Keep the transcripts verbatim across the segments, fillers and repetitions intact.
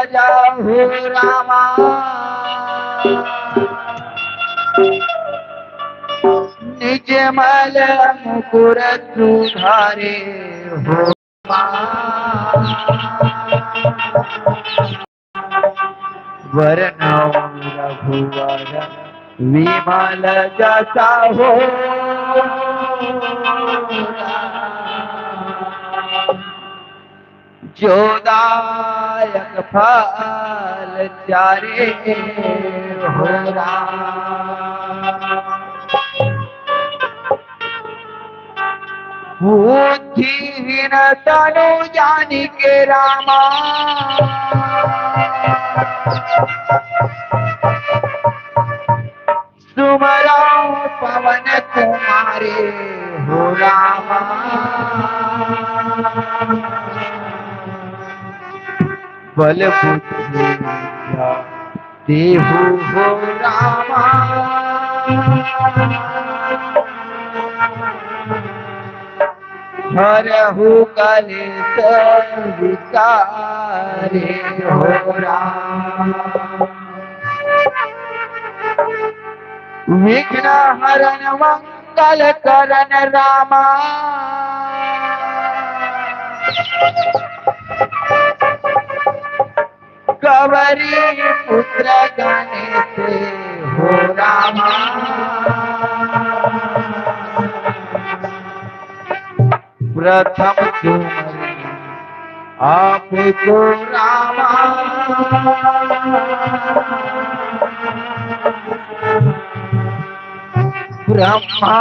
जाहू रामा, निज मल मुकुर सुधारे हो। वरनौ रघुवर विमल जस हो, जो दायक फल चारे हो राम। बुद्धिहीन तनु जानिके रामा, सुमरौ पवन कुमारे हो रामा। बल बुद्धि विद्या देहु हो रामा, हरहु कलेस विकारे हो रामा। विघ्न हरण मंगल करण रामा, गौरी पुत्र गणेश हो रामा। प्रथम सुमरन आपको रामा, ब्रह्मा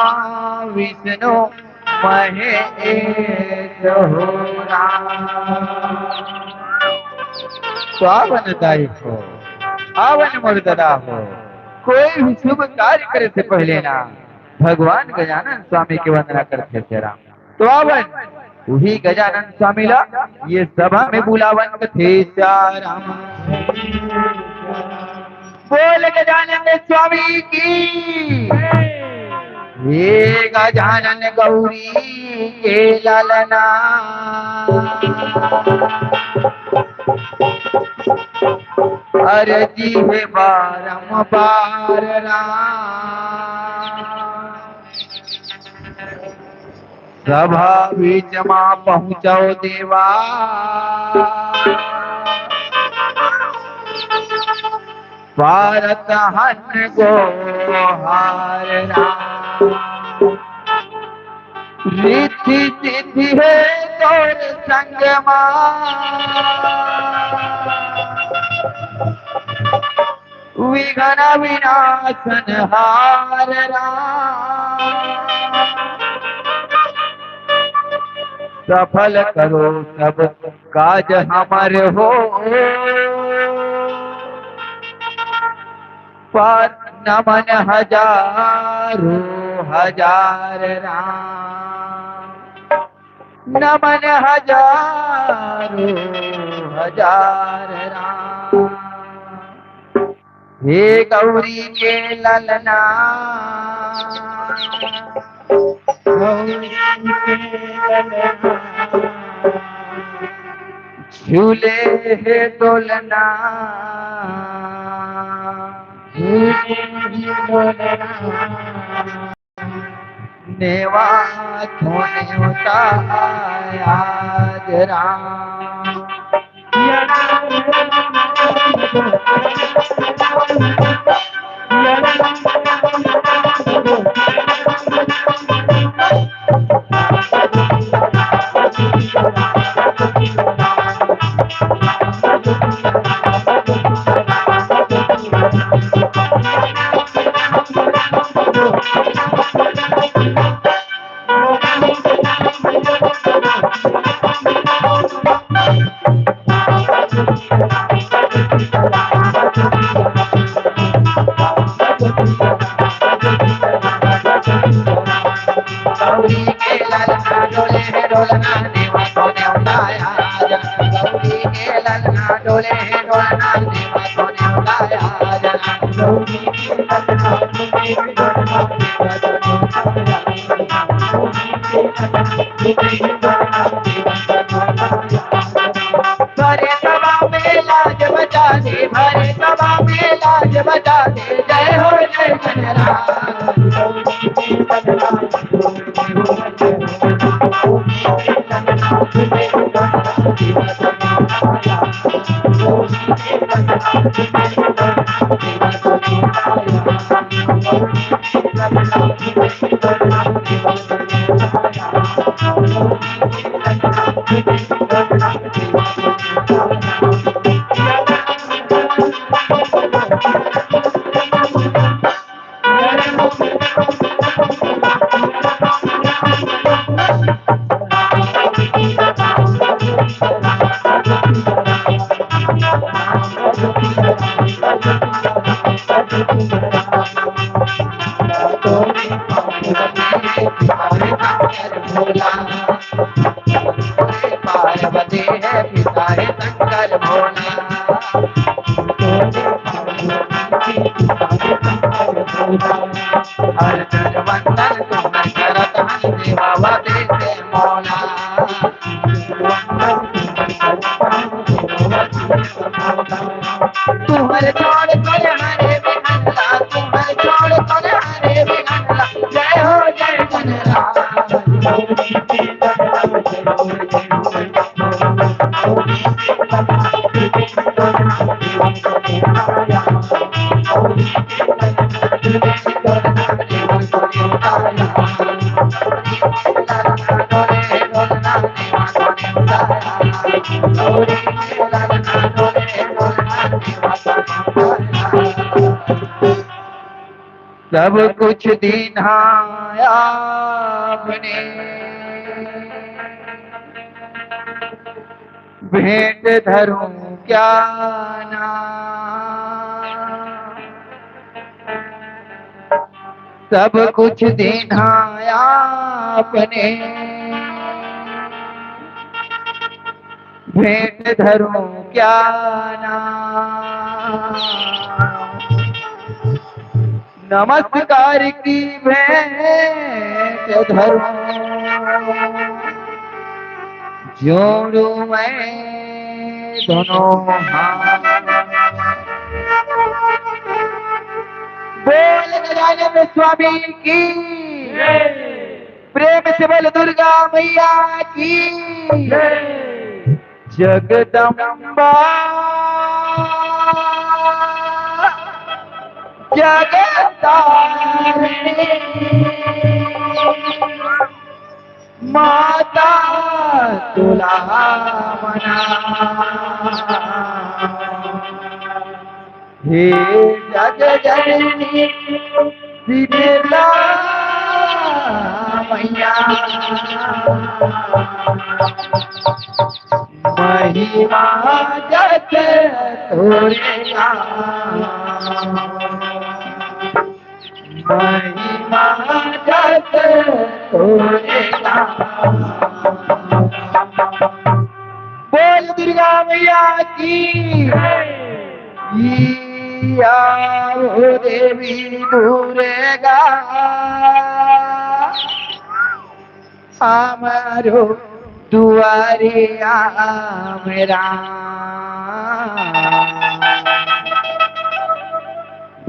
विष्णु महेश हो राम। तो आवन दाई हो, आवन मोर ददा हो, कोई भी शुभ कार्य करे से पहले ना भगवान गजानन स्वामी के वंदना करथे राम। तो आवन उही गजानन स्वामी ला ये सभा में बुलावन कथे राम। बोल गजानन स्वामी की। हे गजानन गौरी के ललना, अरजी हे बारंबार राम। सभा बीच मा पहुँचव देवा, पारत हन गोहार राम। रिद्धि सिद्धि हे तोर संग मा, विघ्न विनाशन हार राम। सफल करो सब काज हमर हो, पर नमन हजारों हजार राम। नमन हजारों हजार राम। हे गौरी के ललना, गौरी के ललना, झूले हे डोलना, झूले हे डोलना। नेवा तो नेवता आज राम। पार्वती हे पिता हे शंकर भोला। हर कर वंदन तुम्हर करत हन सेवा वा देते मौला। तुम्हर जोड़ कर हरे बिहनला, तुम्हर जोड़ कर हरे बिहनला। जय हो जय गणराज। सब कुछ दीन्हा आपने, भेंट धरूं क्या ना। सब कुछ दीन्हा आपने, भेंट धरूं क्या ना। नमस्कार की भेंट धरूं, जोड़ूं मैं दोनों हाथ। बोल गजानन स्वामी की। प्रेम से बोल दुर्गा मैया की। जगदम्बा, जगतारिणी, माता तुला मना। हे जग जननी शीतला मैया, महिमा जग तोरे नाम। महिमा जग तोरे नाम। बोल दुर्गा मैया की। या हो देवी दुर्गा, हमरो दुआरे आव राम।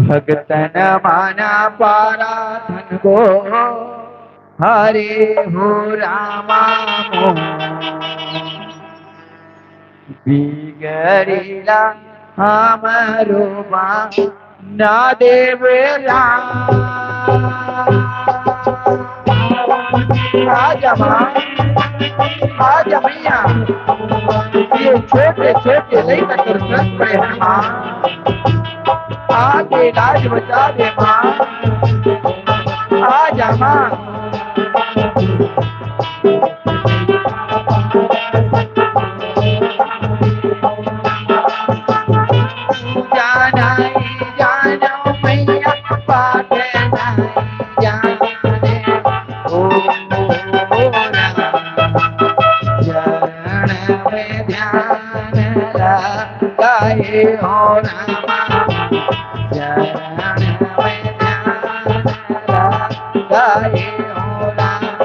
भगतन मन पारा धन गो हरे हो रामा मोर। बिगड़ेला हमरो बा ना देवे राम। आजा माँ, आजा मैया। ये छोटे छोटे लइका कर रस पड़े हैं माँ। आके लाज बचा दे माँ। आजा माँ। जाना ही जानो मैया, पाट नहीं जाने। ओ, ओ, ओ, राम। चरण में ध्यान लगाए हो रामा। चरण में ध्यान लगाए हो रामा।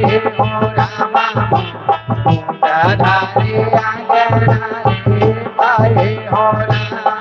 हे हो रामा, मुंडधारी अंगना रे, आए हो रामा।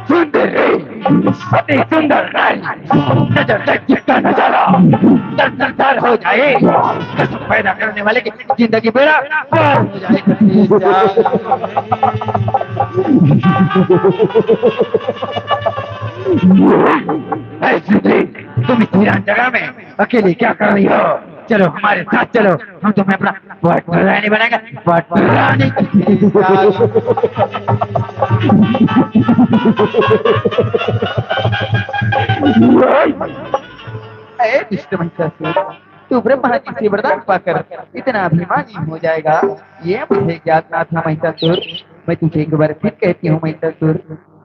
सुंदर रे, अति सुंदर नारी, नजर लग जिसका नजारा, दर दर दर हो जाए। कसम पैदा करने वाले की जिंदगी बेड़ा पार हो जाए। ऐ सुंदरी, तुम इस वीरान जगह में अकेले क्या कर रही हो? चलो, हमारे साथ चलो, हम तुम्हें अपना पटरानी बनाएंगे, पटरानी। ए दुष्ट महिषासुर, तू ब्रह्मा जी से वरदान पाकर इतना अभिमानी हो जाएगा, ये मुझे ज्ञात ना था महिषासुर। मैं तुझे एक बार फिर कहती हूँ महिषासुर,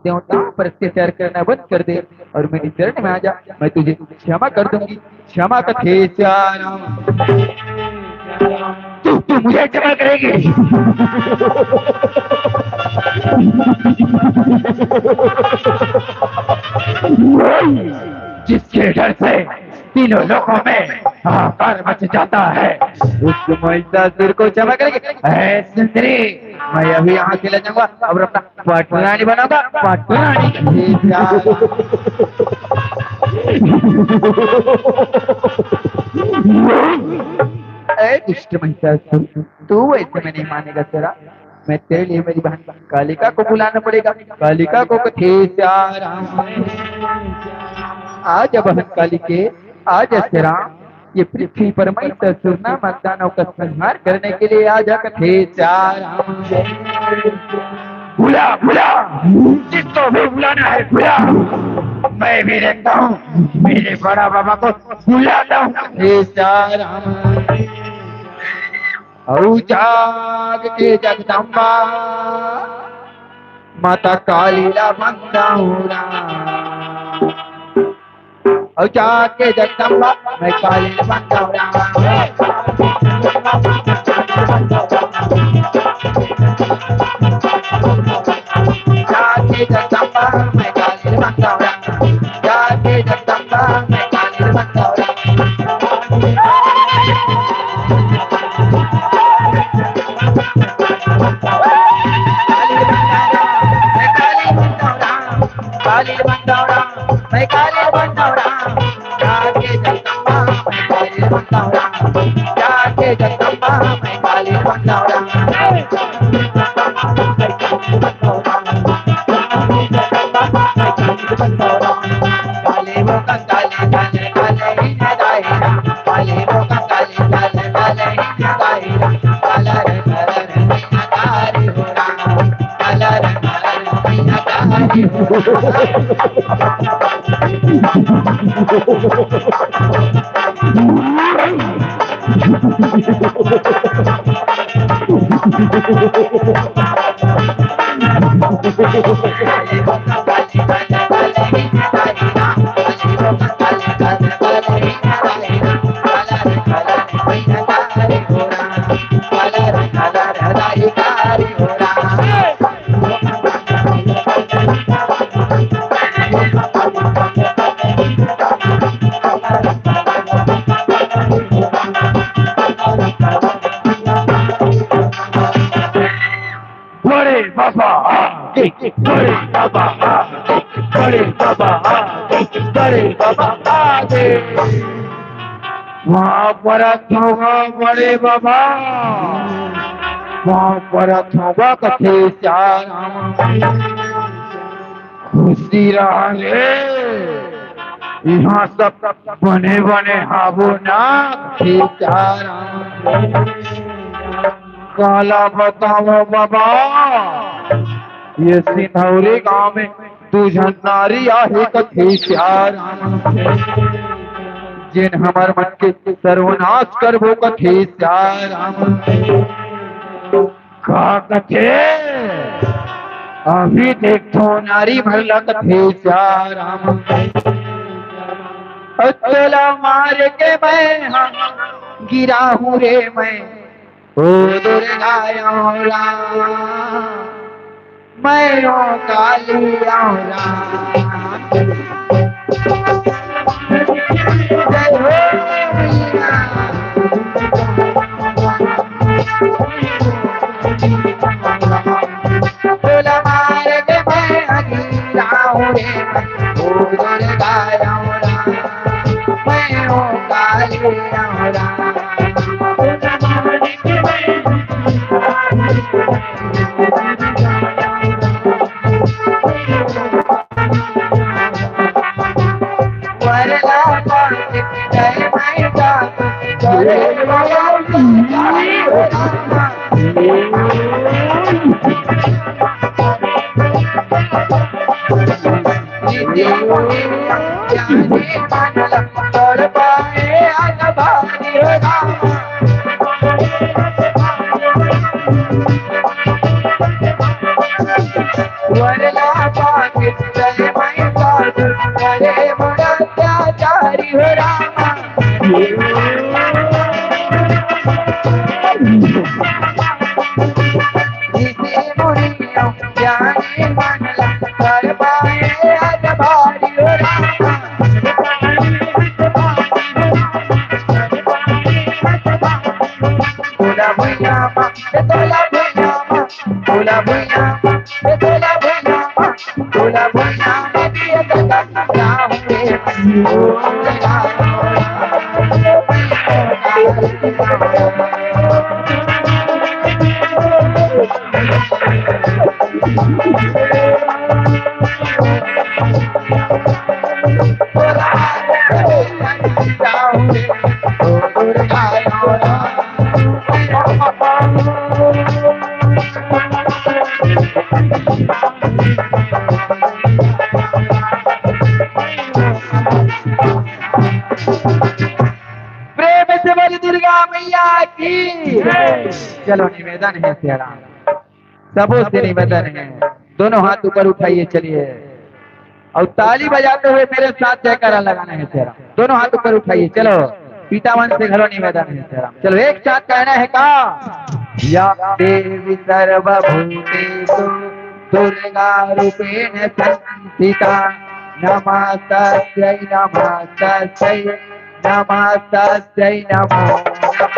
देवताओं पर अत्याचार करना बंद कर दे और मेरे चरण में आ जा, मैं तुझे क्षमा कर दूंगी। क्षमा कथे श्याम। तू, तू मुझे क्षमा करेगी? जिसके डर से तीनों लोकों में हाहाकार मच जाता है, उस महिषासुर को क्षमा करेगी। ऐ सुंदरी, मैं अभी यहाँ से ले जाऊंगा और अपना पटरानी बनाऊंगा, पटरानी। ए दुष्ट महिषासुर, तू वैसे में नहीं मानेगा तेरा। मैं तेरे लिए मेरी बहन कालिका को बुलाना पड़ेगा। कालिका को कथे श्याम। आजा बहन कालिके, आजा श्याम। ये पृथ्वी पर महिषासुर नामक दानव का संहार करने के लिए आजा कथे श्याम। बुला, बुला, जिसको भी बुलाना है बुला। मैं भी देखता हूँ, मेरे बड़ा बाबा को बुलाता हूँ कथे श्याम। अउ जाग के जगदम्बा, माता काली ला बंदाहूँ राम। अउ जाग के जगदम्बा, मैं काली ला बंदाहूँ राम। जाग के जगदम्बा, मैं काली ला बंदाहूँ राम। जाग के जगदम्बा, मैं काली ला बंदाहूँ राम। काली बंदावड़ा, मैं काली बंदावड़ा, जाके जगदम्बा, मैं काली बंदावड़ा, जाके जगदम्बा, मैं काली बंदावड़ा। काली वो कंकाली, काले, काले, ही ना दाहिना। काली वो कंकाली, काले, काले, ही ना दाहिना। काला रे, काला रे, मैया कारी हो राम। काला रे, काला रे, मैया कारी हो राम। बड़े बाबा आगे, बड़े बाबा आगे, बड़े बाबा आगे, बड़े बाबा आगे। पाँव परत हँव गा बड़े बाबा, पाँव परत हँव गा कथे सियाराम। खुशी रहा रे, इहाँ सब बने बने हाबो ना कथे सियाराम। काला बतावँव बाबा, ये सिन्हौरी गाँव में दू झन नारी आहे कथे सियाराम, जेन हमर मन के सर्वनाश करबो कथे सियाराम। का कथे? अभी देखथँव नारी मन ला कथे सियाराम। ओ तोला मार के मैं हा गिराहूँ रे मैं, ओ दुर्गा ओ राम, मैं ओ काली ओ राम। जय हो मैया। तोला मार के मैं हा गिराहूँ रे मैं, ओ दुर्गा ओ राम, मैं ओ काली ओ राम। वरला पाके जय माई साधु, अरे बड़ा अत्याचारी हो रामा। इसे मुनियो ज्ञानी मानला, कर पाए अत भारी हो रामा। तोला भुइयां मा, तोला भुइयां मा, तोला भुइयां मा, तोला भुइयां मा, तोला भुइयां मा दिए जगत राम रे। प्रेम से बोली दुर्गा मैया की। चलो, निवेदन है तेरा, सबों से निवेदन है, दोनों हाथ ऊपर उठाइए। चलिए, और ताली बजाते हुए मेरे साथ जयकारा लगाना है तेरा। दोनों हाथ ऊपर उठाइए। चलो, पिता मन से घलो निवेदन है तेरा। चलो, एक साथ कहना है का? या देवी सर्वभूतेषु दुर्गा रूपेण संस्थिता, नमस्तस्यै, नमस्तस्यै, नमस्तस्यै नमो नमः।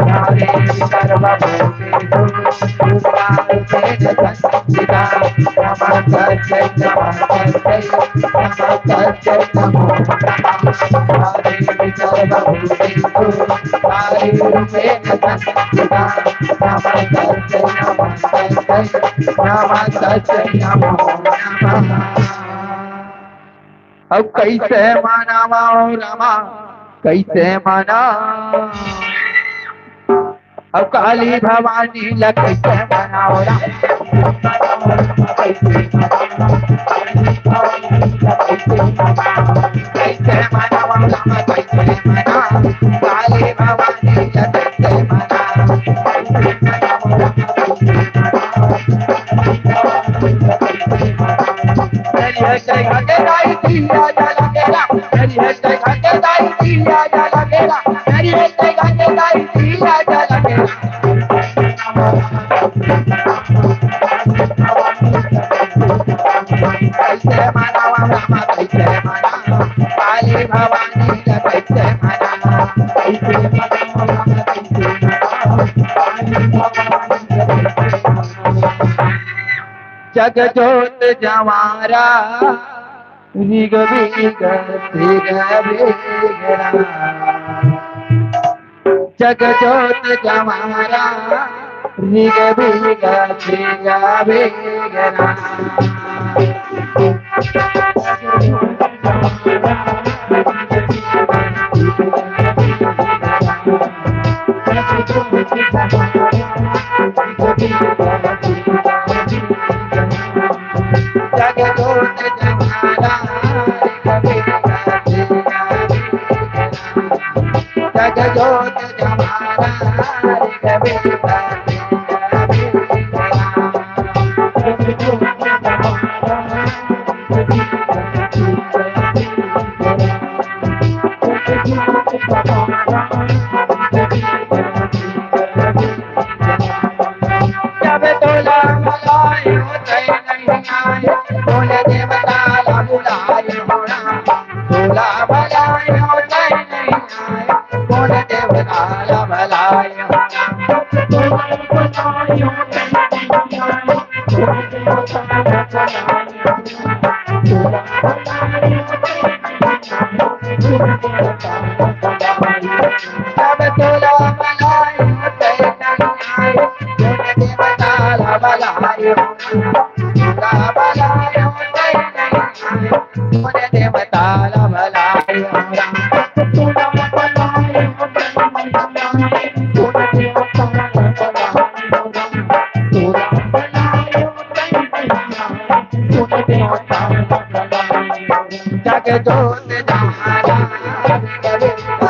या देवी सर्वभूतेषु दुर्गारूपेण संस्थिता। नमस्तस्यै, नमस्तस्यै, नमस्तस्यै नमो नमः। या देवी सर्वभूतेषु नारीरूपेण संस्थिता। नमस्तस्यै, नमस्तस्यै, नमस्तस्यै नमो नमः। अब कैसे मनावा ओ रामा, कैसे मना? अब काली भवानी ला कैसे मनावा ओ रामा? कैसे मनावा ओ रामा, कैसे मना? काली भवानी ला कैसे मना? हरि हर जय घाटे दाई दिया जला केरा, हरि हर जय घाटे दाई दिया जला केरा, हरि हर जय घाटे दाई दिया जला केरा। कैसे मनावा रामा, कैसे मना? काली भवानी ला कैसे मना? कैसे मनावा रामा, कैसे मना? काली भवानी ला कैसे मना? जग जोत जवारा, रिग बिग, रिग बिग रा। जग जोत जमारा, ऋग वीग छिग वीग राम। जग जोत जमारा, ऋग वीग छिग वीग राम। जग जोत जमारा, ऋग वीग छिग वीग राम। जब तोला बुलायो तैं नहीं आए, कोन देवता ला बुलायो हो राम। तोला बुलायो तैं नहीं आए, कोन देवता ला बुलायो हो राम। जब तोला बुलायो तैं नहीं आए, कोन देवता ला बुलायो हो राम। तोला बुलायो तैं नहीं आए, कोन देवता ला बुलायो हो राम। जग जोत जमारा, जग जोत जमारा।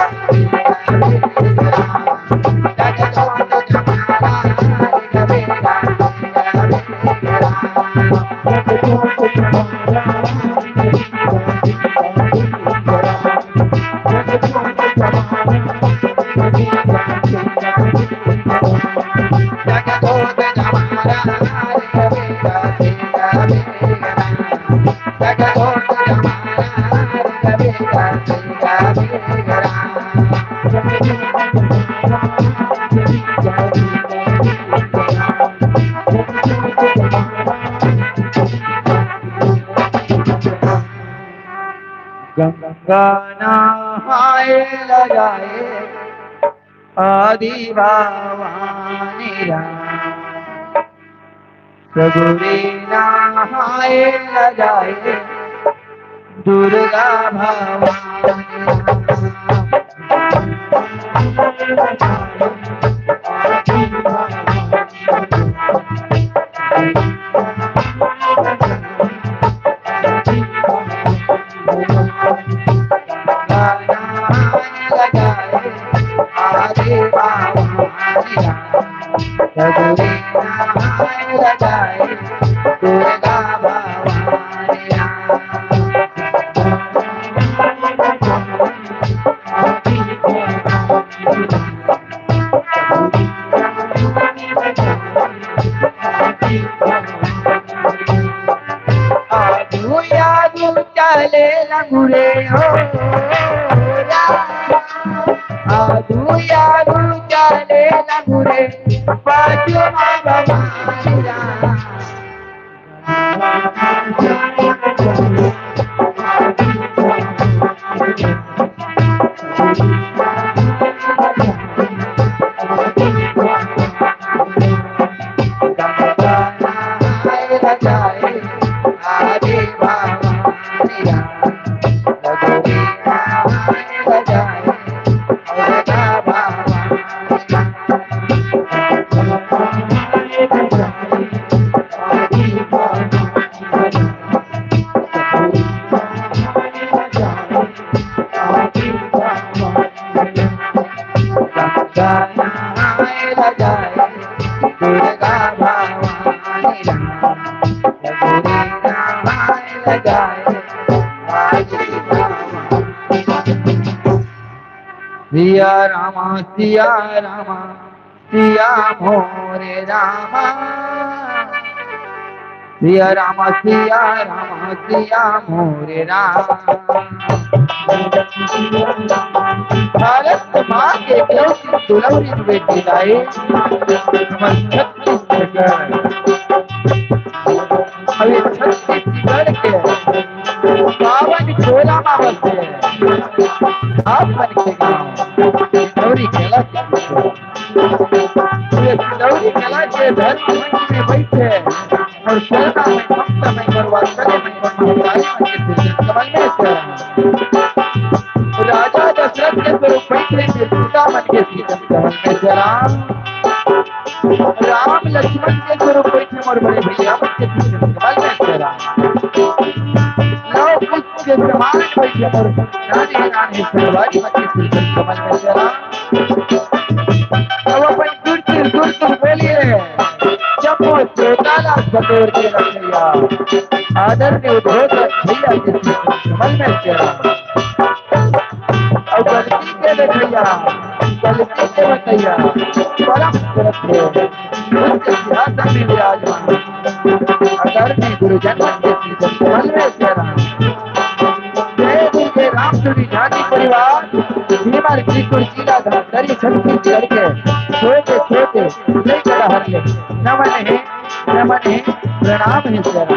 गंगा नहाए ल जाए आदि भवानी राम। सगुरी नहाए ल जाए दुर्गा भवानी राम। आगू आगू चले लंगुरे हो राम, आगू आगू चले लंगुरे, पाछू मा भवानी राम। सिया रामा, सिया रामा, सिया मोरे रामा। सिया रामा, सिया रामा, सिया मोरे रामा। भारत माँ के एकलौती दुलौरी बेटी दाई, हमर छत्तीसगढ़। अभी छत्तीसगढ़ के पावन टोला मा बसे आप मन के गाँव गौरी खेला के ये सिलौरी कला के धरती मंच में बैठे और शरणा में, ममता में और वात्सल्य में और महतारी मन के सिरजन कमल में शरण। राजा दशरथ के स्वरूप बैठे वीर सीता मन के सिरजन कमल में शरण। राम लक्ष्मण के स्वरूप बैठे मोर बड़े भैया मन के सिरजन कमल में शरण। लव कुश के समान बैठे मोर नान्हे नान्हे संगवारी मन के सिरजन कमल में शरण। अब अपन सुर सुर सुर सुर बोलिए, जम्मो श्रोता ला बटोर के रखैया, आदरणीय उद्घोषक भैया के सिरजन कमल में शरण। अउ गलती के देखैया, गलती के बतैया, परम श्रद्धेय, उच्च सिंहासन में विराजमान, आदरणीय गुरुजन के सिरजन कमल में शरण। जय दुर्गे राम धुनी झांकी परिवार, भीमर जी कुर्सीला धमतरी छत्तीसगढ़ के छोटे छोटे लइका हर ले नमन हे, नमन हे, प्रणाम हे शरण।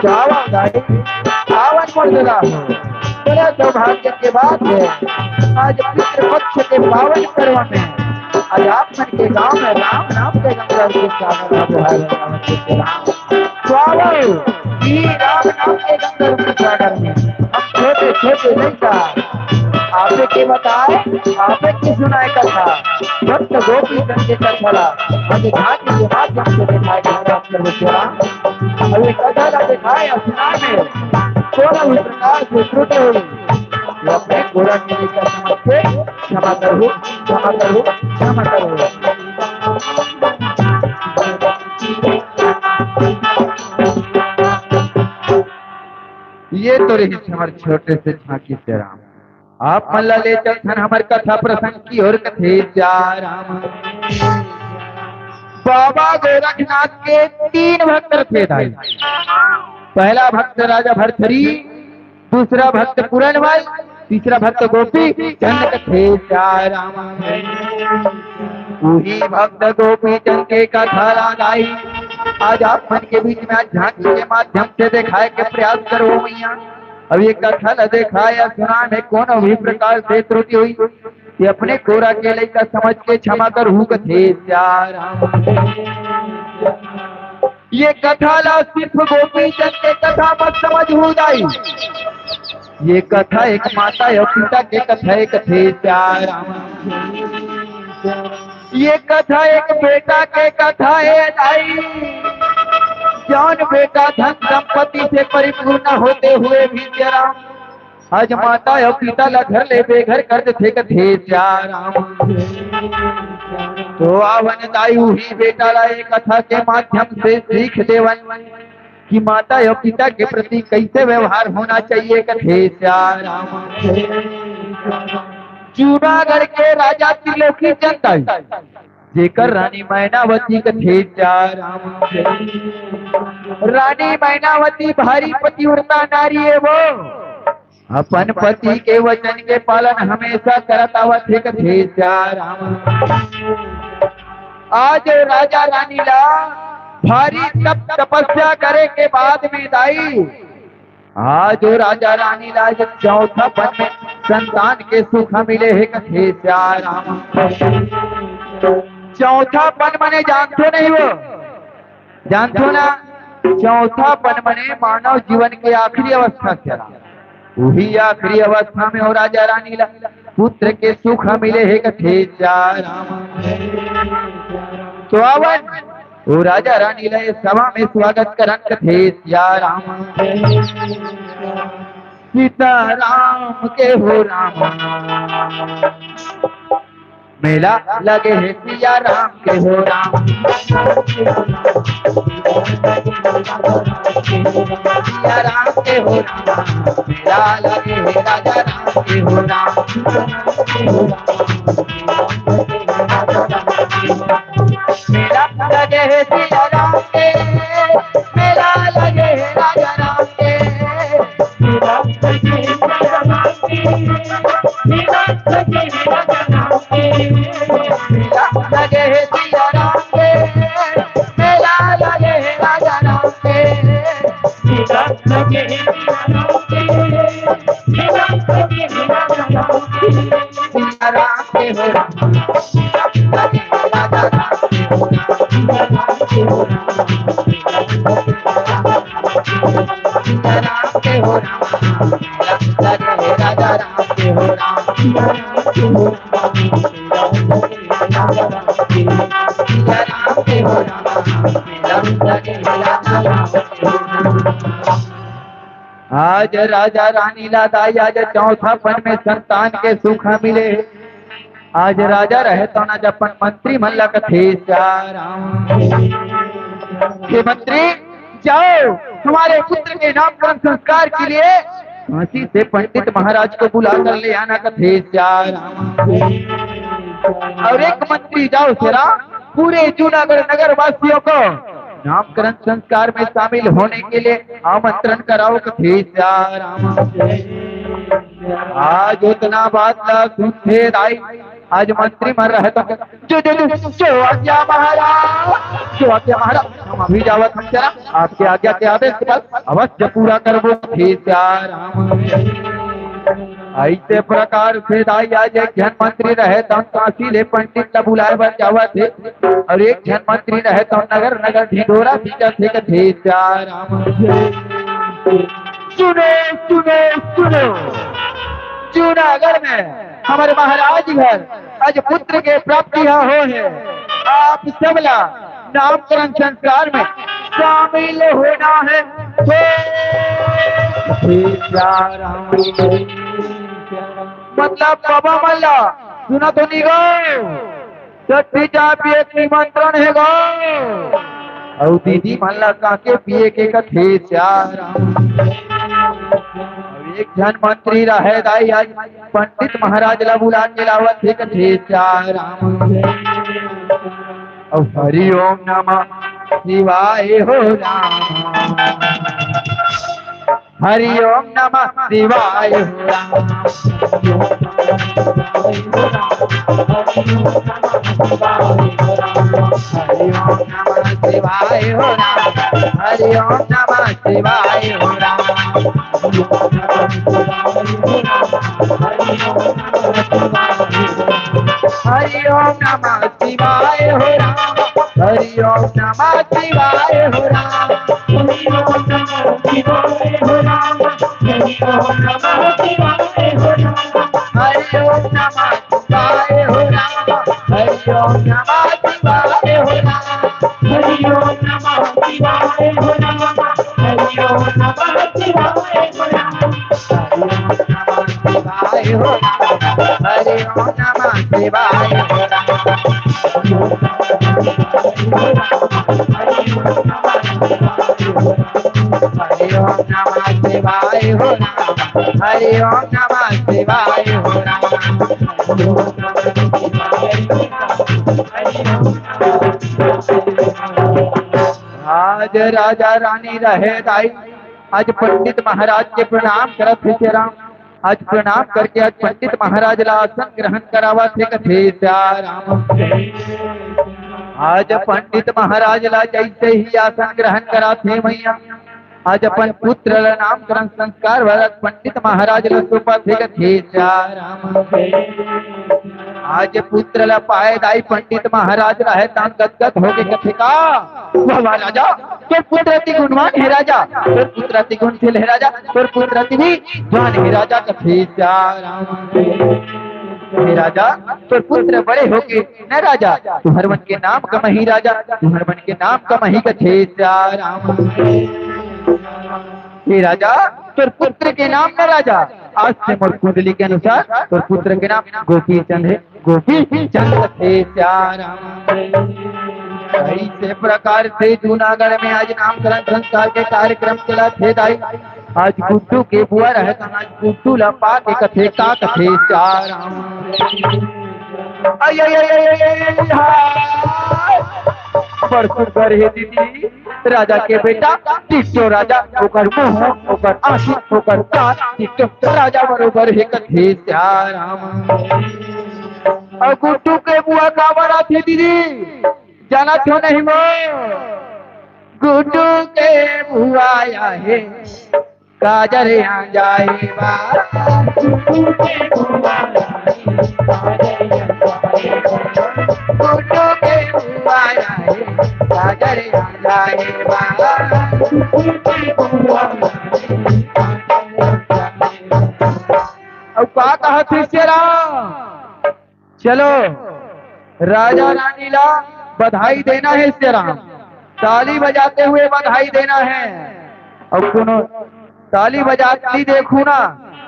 जावा गाई, पावन मोर ददा हो। बड़ा सौभाग्य के बात है, आज पितृपक्ष के पावन पर्व में आज आप मन के गांव में राम नाम के गंगा के सागर में बहा रहे हैं। स्वागत, ई राम नाम के गंगा के सागर में हम छोटे छोटे लइका आपे के बताए, आपे के सुनाए कथा, भक्त गोपी गण के कथा ला आज झांकी के माध्यम से दिखाए जा रहा है। अब ये कथा ला दिखाए असना में कोनो भी प्रकार से त्रुटि हुई, ये अपने पूरा के लिए समझ के क्षमा करो, क्षमा करो, क्षमा करो। ये तो रही हमर छोटे से झांकी से राम। आप मन ला ले चलथन हमर कथा प्रसंग की ओर। कथे जा राम। बाबा गोरखनाथ के तीन भक्त रथे दाई। पहला भक्त राजा भरथरी, दूसरा भक्त पूरनमल, तीसरा भक्त गोपी चंद। कथे जा राम। उही भक्त गोपी चंद के कथा ला दाई आज आप मन के बीच में आज झांकी के माध्यम से दिखाए के प्रयास करो मैया। अब ये कथा ला देखाए या सुनाए में कोनो भी प्रकार से त्रुटि हुई, ये अपने कोरा के लइका समझ के क्षमा करहू। कथे जा राम। ये कथा ला सिर्फ गोपी चंद के कथा मत समझहू दाई। ये कथा एक माता अउ पिता के कथा हे। कथे जा राम। ये कथा एक बेटा के कथा हे दाई। जौन बेटा धन संपत्ति से परिपूर्ण होते हुए भी जरा आज माता अउ पिता ला घर ले बेघर कर देथे। कथे जा राम। तो आवन दाई उही बेटा ला ये कथा के माध्यम से सीख देवन कि माता अउ पिता के प्रति कैसे व्यवहार होना चाहिए। कथे जा राम। जूनागढ़ के राजा त्रिलोकी चंद दाई, जेकर रानी मैनावती। कथे जा राम। रानी मैनावती भारी पतिव्रता नारी हे वो, अपन पति के वचन के पालन हमेशा करत आवत हे। कथे जा राम। आज राजा रानी ला भारी तप तपस्या करे के बाद में दाई आज वो राजा रानी ला जो चौथापन में संतान के सुख मिले हे। कथे जा राम। चौथापन मने जानथो नहीं वो, जानथो ना? चौथापन मने मानव जीवन के आखिरी अवस्था चला, उही आखिरी अवस्था में वो राजा रानी ला पुत्र के सुख मिले हे। कथे जा राम। तो आवन ओ राजा रानी ला ये सभा में स्वागत करन। कथे जा राम। सीता राम के हो राम, मेला लगे हे सिया राम के हो राम। सिया राम के हो राम, मेला लगे हे राजा राम के हो राम। मेला लगे हे सिया राम के, मेला लगे हे राजा राम के। मेला लगे हे सिया राम के, मेला लगे हे राजा राम के। मेला लगे हे सिया राम के, मेला लगे हे राजा राम के। मेला लगे हे सिया राम के, मेला लगे हे राजा राम के। सिया राम के हो राम, आज राजा रानी ला दाई आज चौथापन में संतान के सुख मिले। आज राजा रहे तौन आज अपन मंत्री मन ला कथे, "जा राम, हे मंत्री, जाओ, हमारे पुत्र के नामकरण संस्कार के लिए काशी से पंडित महाराज को बुला कर ले आना," कथे, "जा राम।" और एक मंत्री जाओ तेरा पूरे जूनागढ़ नगर वासियों को नामकरण संस्कार में शामिल होने के लिए आमंत्रण कराओ, कथे, "जा राम।" आज उतना बात ला सुनथे दाई, आज मंत्री मन रहता, "जो, जो, जो, जो आज्ञा महाराज, जो आज्ञा महाराज, हम अभी जावत हन तेरा, आपके आज्ञा के आदेश के बाद अवश्य पूरा करबो," कथे, "जा राम।" ऐसे प्रकार से दाई आज एक झन मंत्री रहे तौन काशी ले पंडित ला बुलाए बर जावत हे, और एक झन मंत्री रहे तौन नगर नगर ढिंढोरा पीटत हे, कथे, "जा राम।" सुनो, सुनो, सुनो, जूनागढ़ में हमारे महाराज घर आज पुत्र के प्राप्ति ह हो हे, आप सबला नामकरण संस्कार में शामिल होना है। हे सिया राम। मतलब बाबा मन ला सुना तो नहीं गो, छट्ठी चाय पिए के निमंत्रण हे गो। अउ दीदी मन ला काके पिए के कथे सिया राम। अउ एक झन मंत्री रहे दाई आज पंडित महाराज ला बुला के लावत हे कथे सिया राम। अउ हरि ओम नमः शिवाय हो राम। हरि ओम नमः शिवाय हो राम। हरि ओम नमः शिवाय हो राम। हरि ओम नमः शिवाय हो राम। हरि ओम नमः शिवाय हो राम। हरि ओम नमः शिवाय हो राम। हरि ओम नमः शिवाय हो राम। हरि ओम नमः शिवाय हो राम। हरि ओम नमः शिवाय हो राम। हरि ओम नमः शिवाय हो राम। हरि ओम नमः शिवाय हो राम। हरि ओम नमः शिवाय हो राम। हरि ओम नमः शिवाय हो राम। हरि ओम नमः शिवाय हो राम। हरि ओम नमः शिवाय हो राम। हरि ओम नमः शिवाय हो राम। आज राजा रानी रहे दाई, आज पंडित महाराज के प्रणाम करत हे तेरा। आज प्रणाम करके आज पंडित महाराज ला आसन ग्रहण करावत हे कथे सिया राम। आज पंडित महाराज ला जैसे ही आसन ग्रहण करात हे मैया, आज अपन पुत्र ला नामकरण संस्कार भरत पंडित महाराज ला सौंपत हे कथे सिया राम। आज पुत्र ला पाए दाई पंडित महाराज रहे तौन गदगद होके कथे का, "वाह वाह राजा, तोर पुत्र अति गुणवान हे राजा, तोर पुत्र अति गुणशील हे राजा, तोर पुत्र अति विद्वान हे राजा," कथे सिया राम। हे राजा, तोर पुत्र बड़े होके न राजा, तुंहर मन के नाम कमही राजा, तुंहर मन के नाम कमही कथे सिया राम। हे राजा, तोर पुत्र के नाम न राजा, आज से मोर कुंडली के अनुसार तोर पुत्र के नाम गोपीचंद हे, गोपीचंद कथे सिया राम। ऐसे प्रकार से जूनागढ़ में आज नामकरण संस्कार के कार्यक्रम चलत हे दाई। आज गुड्डू के बुआ रहे तौन आज गुड्डू ला पाके कथे का कथे सिया राम। आई, आई, आई, आई, आई, आई, आई, हाय। बड़ सुंदर हे दीदी, राजा के बेटा टिकटो राजा, ओकर मुंह, ओकर आंखी, ओकर कान, टिकटो राजा बरोबर हे कथे सिया राम। अउ गुड्डू के बुआ काबर आथे दीदी, जानत हो नहीं वो? गुड्डू के बुआ आए हे, काजर आ जाए बा। गुड्डू के बुआ आए, सागर आ जाए बाबा। अउ का कहत हे शेरा? चलो, राजा रानी ला बधाई देना हे शेरा। ताली बजाते हुए बधाई देना हे। अउ कोनो ताली बजात नइ देखहूं ना,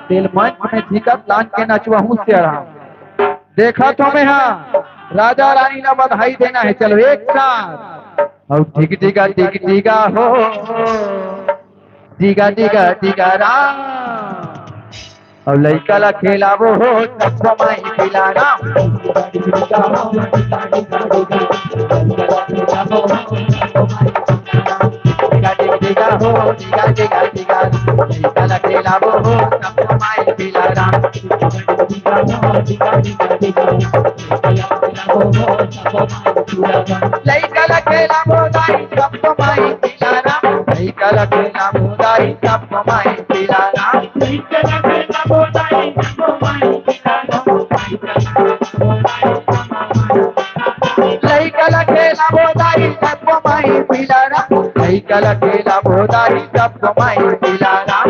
तेला मंच में झिकत लान के नचवाहूं शेरा। देखत हों मैं, हां, राजा रानी ला बधाई देना हे। चलो एक साथ। अउ टिक टिका टिक टिका हो, टिका टिका टिका राम। अउ लइका ला खेलाबो हो, सबको माई पिला राम। टिका टिक टिका हो, टिका टिका टिका। लइका ला खेलाबो हो, सबको माई पिला राम। लइका ला खेलाबो दाई, सबको माई पिला राम। लइका ला खेलाबो दाई, सबको माई पिला राम। लइका ला खेलाबो दाई, सबको माई पिला राम। लइका ला खेलाबो दाई, सबको माई पिला राम।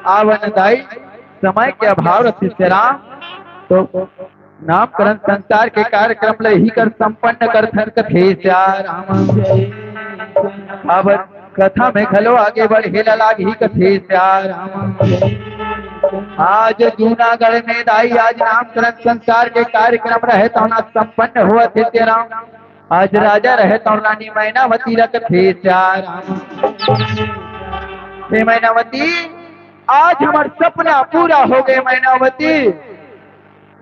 आवन दाई, समय के अभाव रहिस तेरा, तो नामकरण संस्कार के कार्यक्रम ल इही कर संपन्न करथन कथे सियाराम। अब कथा में घलो आगे बढ़े ल लागही कथे सियाराम। आज जूनागढ़ में दाई आज नामकरण संस्कार के कार्यक्रम रहे तौन आज संपन्न होवत हे तेरा। आज राजा रहे तौन रानी मैनावती ल कथे सियाराम। हे मैनावती, आज हमर सपना पूरा हो गे मैनावती।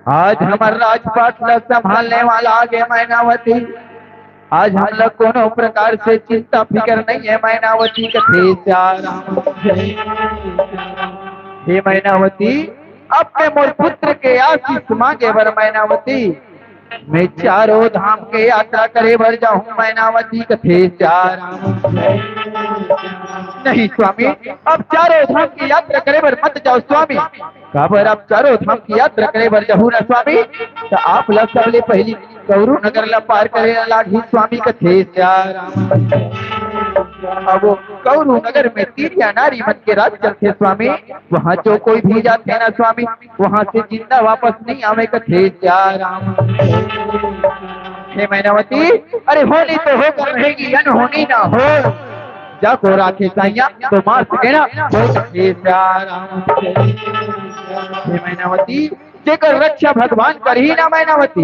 आज हमर राजपाट ल संभालने वाला आगे मैनावती। आज हमला कोनो प्रकार से चिंता फिकर नइ हे मैनावती कथे सियाराम। हे मैनावती, अब मैं मोर पुत्र के आशीष मांगे बर मैनावती, मैं चारों धाम के यात्रा करे बर जाहूं मैनावती कथे सियाराम। नहीं स्वामी, अब चारों धाम की यात्रा करे बर मत जाव स्वामी। काबर आप चारों धाम की यात्रा करे बर जाहू ना स्वामी, त आप ला सबले पहिली कौरू नगर ला पार करे ला लागही स्वामी कथे सियाराम। अब कौरू नगर में तिरिया नारी मन के राज चलथे स्वामी, वहाँ जो कोई भी जाथे ना स्वामी, वहाँ से जिंदा वापस नहीं आवे कथे सियाराम। हे मैनावती, अरे होनी तो होकर रहेगी, अनहोनी ना हो। जाको राखे साइया तो मार सके ना, हो कथे सियाराम। हे मैनावती, जेकर रक्षा भगवान करही ना मैनावती,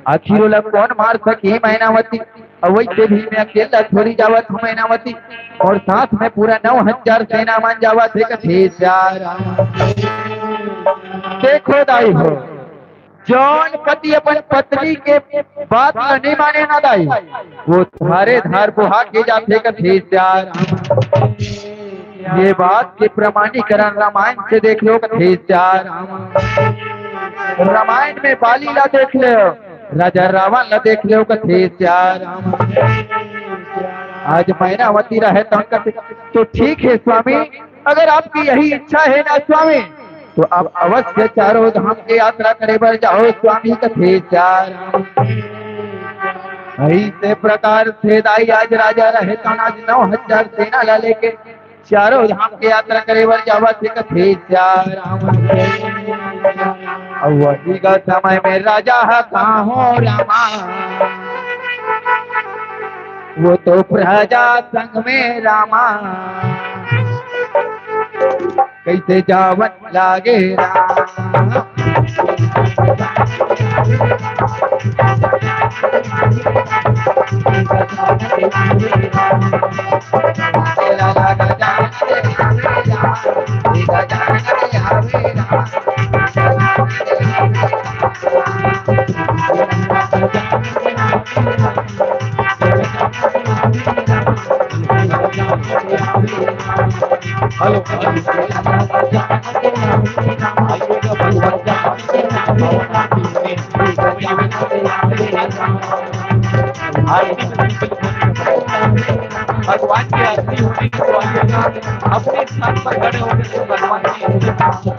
आखिर ओला कौन मार सकही मैनावती? अउ वैसे भी मैं अकेला थोड़ी जावत हूँ मैनावती, अउ साथ में पूरा नौ हजार सेना मन जावत हे कथे सियाराम। देखो दाई हो, जौन पति अपन पत्नी के बात ल नइ माने ना दाई, वो धारे धार बोहा के जाथे कथे सियाराम। ये बात के प्रमाणीकरण रामायण से देख लो कथे सियाराम। रामायण में बाली ला देख लो, राजा रावण ला देख लो कथे सियाराम। आज मैनावती रहे तौन कथे, तो ठीक है स्वामी, अगर आपकी यही इच्छा है ना स्वामी, तो आप अवश्य चारों धाम के यात्रा करे बर जाओ स्वामी कथे सियाराम। ऐसे प्रकार से दाई आज राजा रहे तौन आज नौ हजार सेना ला लेके चारों धाम के यात्रा करे बर जावत हे कथे सियाराम। अउ वही का समय में राजा ह कहाँ हो रामा, वो तो प्रजा संग में रामा। कैसे जावन लागे राम। हेलो। आरती में बिल्कुल, भगवान की आरती होगी तो आइएगा, अपने स्थान पर खड़े होकर के भगवान की आरती।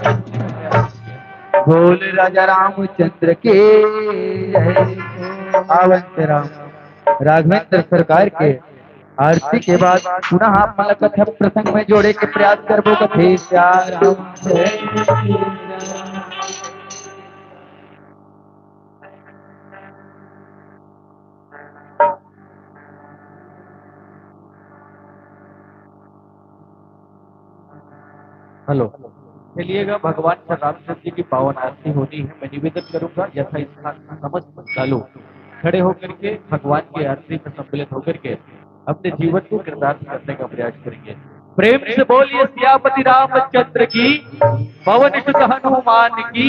बोल राजा रामचंद्र की जय। आवंत राम राघवेंद्र सरकार के आरती के बाद पुनः आप मन ला कथा प्रसंग में जोड़े के प्रयास करबो। कथे श्याम राम जय। हेलो। चलिएगा, भगवान श्री रामचंद्र जी की पावन आरती होनी है। मैं निवेदन करूंगा, यथा स्थान समस्त श्रद्धालु खड़े होकर के भगवान की आरती में सम्मिलित होकर के अपने जीवन को कृतार्थ करने का प्रयास करेंगे। प्रेम से बोलिए सियापति रामचंद्र की, पवन सुत हनुमान की।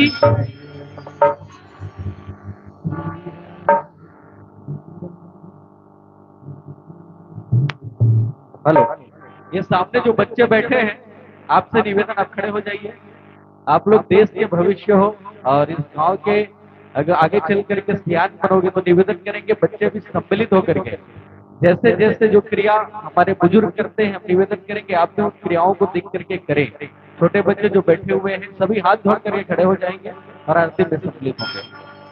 हेलो, ये सामने जो बच्चे बैठे हैं, आपसे निवेदन, आप खड़े हो जाइए। आप लोग देश के भविष्य हो और इस गांव के अगर आगे चल करके सियान बनोगे, तो निवेदन करेंगे बच्चे भी सम्मिलित होकर के जैसे जैसे जो क्रिया हमारे बुजुर्ग करते हैं, हम निवेदन करेंगे आप भी उन क्रियाओं को देख करके करें। छोटे बच्चे जो बैठे हुए हैं, सभी हाथ जोड़ करके खड़े हो जाएंगे और आरती में सम्मिलित होंगे।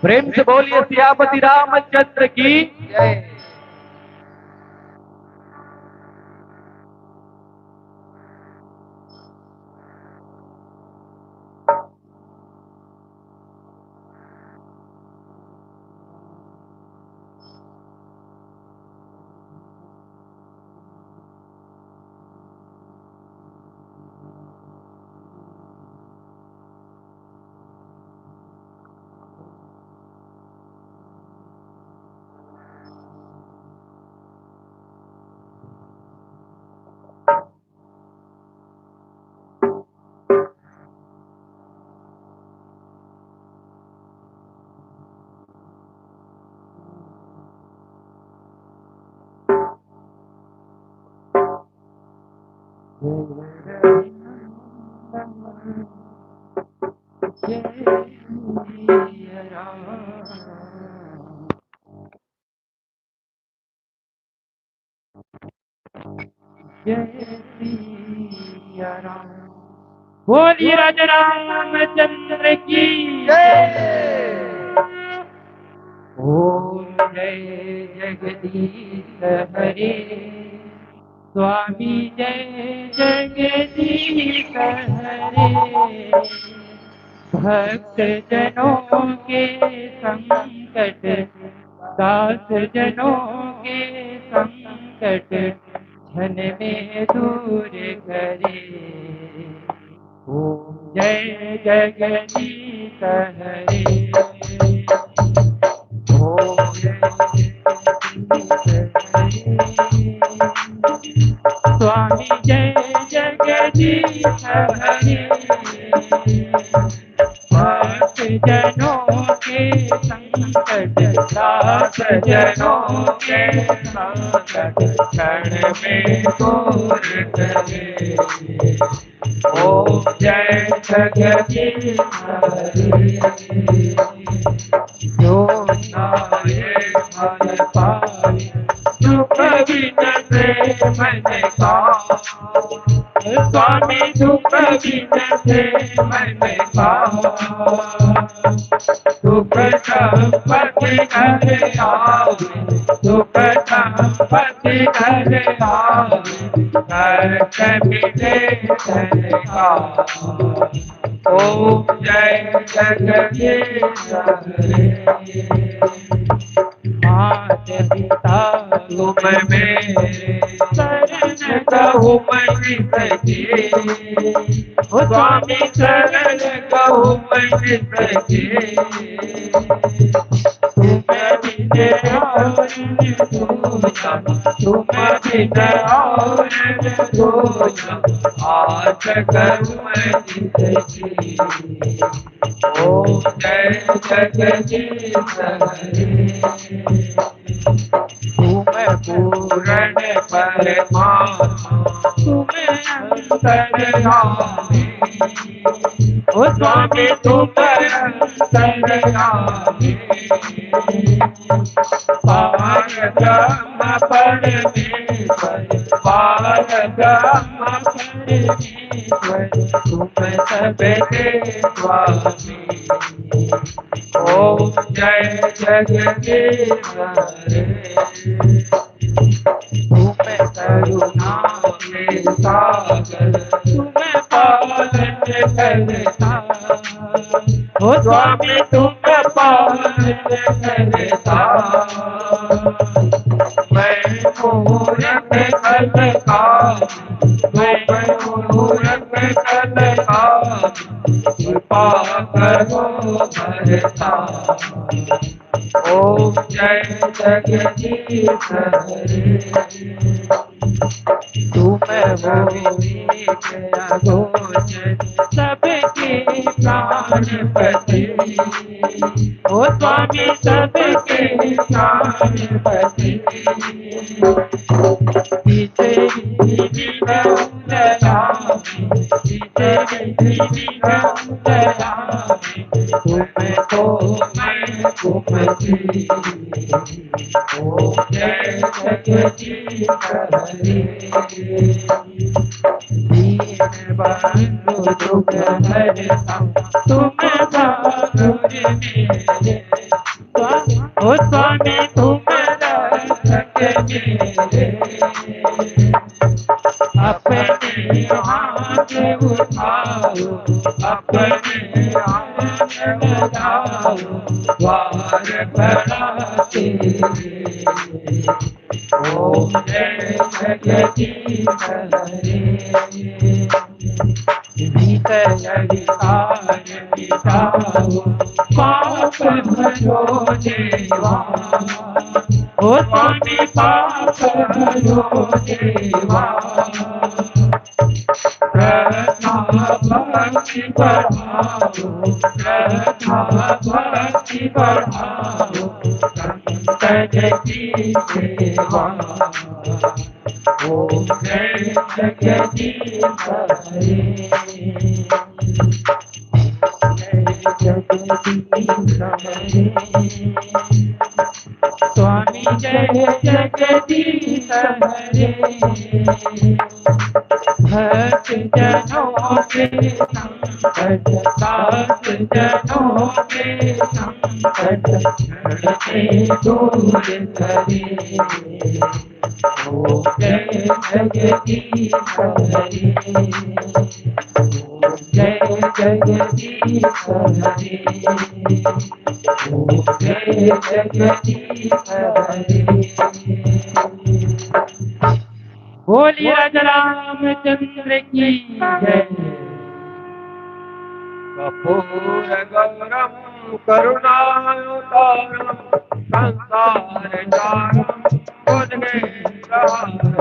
प्रेम से बोलिए सियापति रामचंद्र की जय। जय सिया राम। बोलिए राजा रामचंद्र की जय। ओम जय जगदीश हरे, स्वामी जय जगदीश हरे। भक्त जनों के संकट, दास जनों के संकट, क्षण में दूर करे। ओम जय जगदीश हरे। ओम जय जगदीश हरे। स्वामी जय जगदीश हरे। भक्त जनों के संकट, दास जनों के संकट, क्षण में दूर करे। ओम जय जगदीश हरे। जो नाए फल पाए, सुख बिन से मन का। स्वामी दुख बिन से मन का। सुख संपत्ति घर आवे, सुख संपत्ति घर आवे, घर मिले धन का। ओम जय जगदीश हरे। मात पिता तुम मेरे, शरण कहूँ मैं किसकी। ओ स्वामी शरण कहूँ मैं किसकी। तुम बिन तुम बिन और दूजा, आज करूँ मैं जिंदगी। ओ जय जगदीश हरे। तुम पूर्ण परमात्मा, तुम अंतर्यामी। ओ स्वामी तुम अंतर्यामी। पार ब्रह्म परमेश्वर, पार ब्रह्म परमेश्वर, तुम सबके स्वामी। ओम जय जगदीश हरे। तुम करुणा के सागर, तुम पालन करता। ओ स्वामी तुम पालन करता। मैं मूरख कलका, मैं मूरख कलका, कृपा करो भरता। ओम जय जगदीश हरे। तुम हो एक अगोचर, सबके प्राणपति। ओ स्वामी, सबके प्राणपति। इसे विधि विनम्र राम, इसे विधि विनम्र राम, तुमको मैं तुमसे। ओ जय जगदीश हरे। दीन बंधु दुख हरता, तुम साधुर मेरे। ओ स्वामी तुम रक्षक मेरे। अपने हाथ उठाओ, अपने हाथ लगाओ, द्वार बड़ा तेरे। ओम जय जगदीश हरे। भीतर विकार मिटाओ, पाप हरो देवा। ओ स्वामी पाप हरो देवा। श्रद्धा भक्ति बढ़ाओ, श्रद्धा भक्ति बढ़ाओ, संतन की सेवा। ओम जय जगदीश हरे। जय जगदीश हरे। स्वामी जय जगदीश हरे। भक्त जनों के संकट, भक्त जनों के संकट, क्षण में दूर करे। ओम जय जगदीश हरे। ओम जय जगदीश हरे। ओम जय जगदीश हरे। बोलिए राजा रामचंद्र की जय। कर्पूर गौरम करुणावतारम संसार सारम बुद्ध के सहारम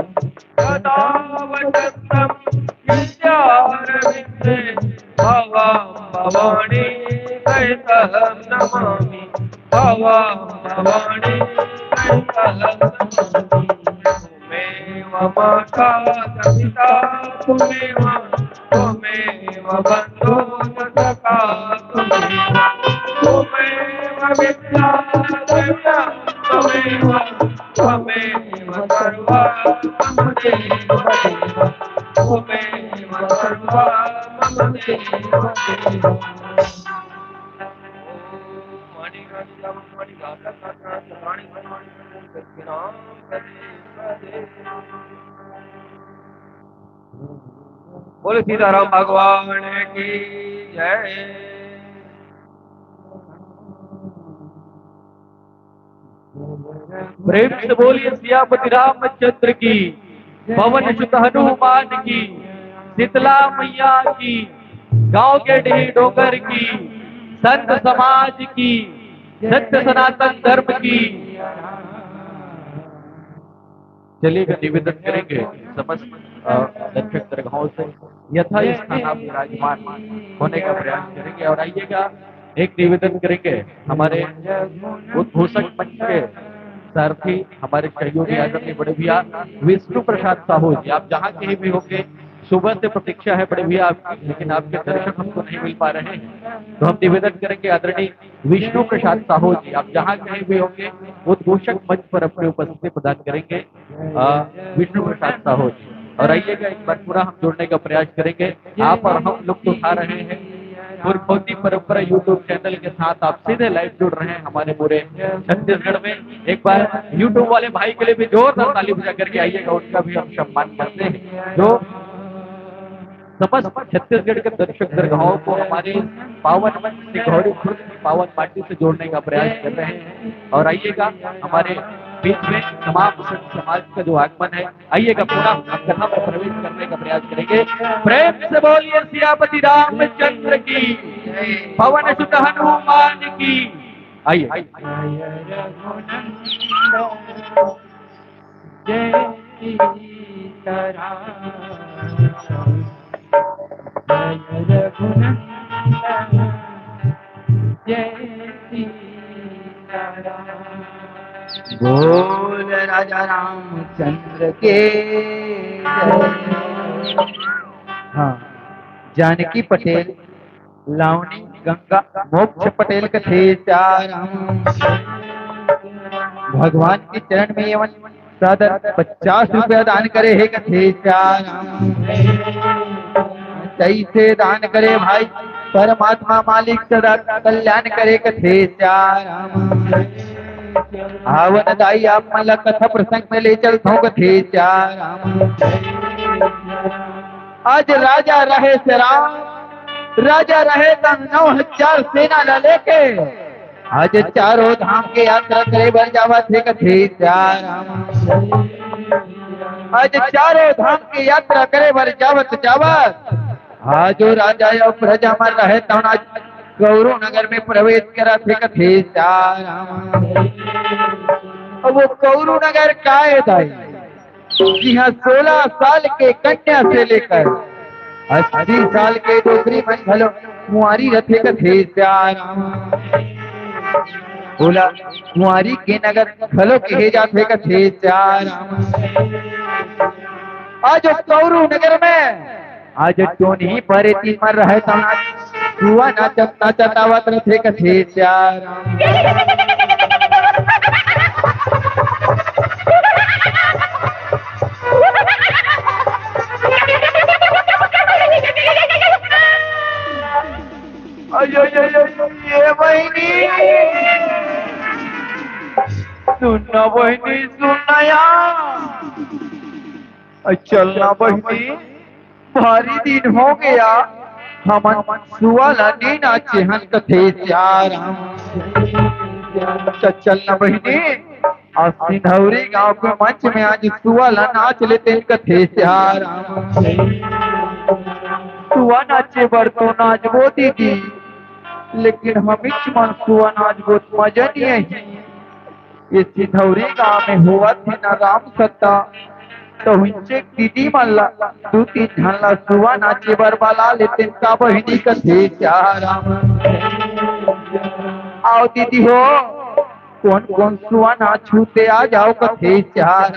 सदा वसंतम हृदयारविंदे भवम भवानी सहितम नमामि। भवम भवानी सहितम नमामि। त्वमेव माता च पिता त्वमेव, त्वमेव बन्धुश्च सखा त्वमेव, त्वमेव विद्या द्रविणं त्वमेव, त्वमेव सर्वं मम देव देव, त्वमेव सर्वं मम देव देव। बोले सीताराम भगवान की जय। प्रेम से बोलिए सियापति रामचंद्र की, पवन सुत हनुमान की, शीतला मैया की, गांव के ढेर डोंगर की, संत समाज की, सत्य सनातन धर्म की। चलिएगा, निवेदन करेंगे समस्त, अ, दर्शक दर्गाओं से यथा स्थान आप विराजमान होने का प्रयास करेंगे। और आइएगा, एक निवेदन करेंगे हमारे उद्घोषक मंच के सारथी, हमारे सहयोगी आदरणीय बड़े भैया विष्णु प्रसाद साहू जी, आप जहाँ कहीं भी होंगे, सुबह से प्रतीक्षा है बड़े भैया आपकी, लेकिन आपके दर्शन हमको नहीं मिल पा रहे हैं, तो हम निवेदन करेंगे आदरणीय विष्णु प्रसाद साहू जी, आप जहाँ कहीं भी होंगे, उद्घोषक मंच पर अपनी उपस्थिति प्रदान करेंगे। अ, विष्णु प्रसाद साहू जी, और आइएगा, एक बार पूरा हम जोड़ने का प्रयास करेंगे। आप और हम लुत्फ उठा रहे हैं गुरखौती परंपरा YouTube चैनल के साथ, आप सीधे लाइव जुड़ रहे हैं हमारे पूरे छत्तीसगढ़ में। एक बार YouTube वाले भाई के लिए भी जोरदार ताली बजा करके आइएगा, उनका भी हम सम्मान करते हैं, जो समस्त छत्तीसगढ़ के दर्शक दर्गाओं को हमारे पावन मंच सिंघौड़ी खुर्द की पावन माटी से जोड़ने का प्रयास कर रहे हैं। और आइएगा, हमारे बीच में तमाम संत समाज का जो आगमन है, आइएगा, पूरा हम कथा में प्रवेश करने का प्रयास करेंगे। प्रेम से बोलिए सियापति रामचंद्र की, पवन सुत हनुमान की। आइए। जय सीताराम, जय रघुनंदन, जय सीताराम। बोल राजा रामचंद्र के जय। हाँ, जानकी पटेल, लावणी गंगा मोक्ष पटेल कथे चार। भगवान के चरण में एमन सादर पचास रुपया दान करे हे कथे चार। तइसे दान करे भाई, परमात्मा मालिक सदा कल्याण करे कथे चार। आवन दाई आप मन ला कथा प्रसंग में ले चलथों कथे चार। आज राजा रहे से राम, राजा रहे त नौ हजार सेना ला लेके आज चारों धाम के यात्रा करे बर जावत हे कथे चार। आज चारों धाम के यात्रा करे बर जावत जावत आज जो राजा अउ प्रजा मन रहे तौन आज कौरू नगर में प्रवेश करत हे कथे चार। अब वो कौरू नगर का हे दाई? जिहाँ सोलह साल के कन्या से लेकर अस्सी साल के डोकरी मन घलो कुंवारी रथे कथे चार। बोला, कुंवारी के नगर घलो कहे जाथे कथे चार। आज कौरू नगर में आज टोनही परे तीन मन रहे तौन आज सुआ नाचत नाचत आवत रथे कथे चार। अयो, यो, यो, यो, ये बहिनी, सुन ना बहिनी, सुन ना यार। अ, चल ना बहिनी, भारी दिन हो गया, हमन सुआ ला नी नाचे हन कथे चार। त चल ना बहिनी, अ सिंधौरी गांव के मंच में आज सुआ ला नाच लेतेन कथे चार। सुआ नाचे बर तो नाचबो दीदी, लेकिन हमीच मन सुआ नाचबो त मजा नहीं आही। ये सिंधौरी गांव में होवत हे ना राम सत्ता, तो हुंचे दीदी मन ला दू तीन झन ला सुआ नाचे बर बला लेतेन का बहिनी कथे चार। आओ दीदी हो, कोन कोन सुआ नाचहू ते आ जाओ कथे चार।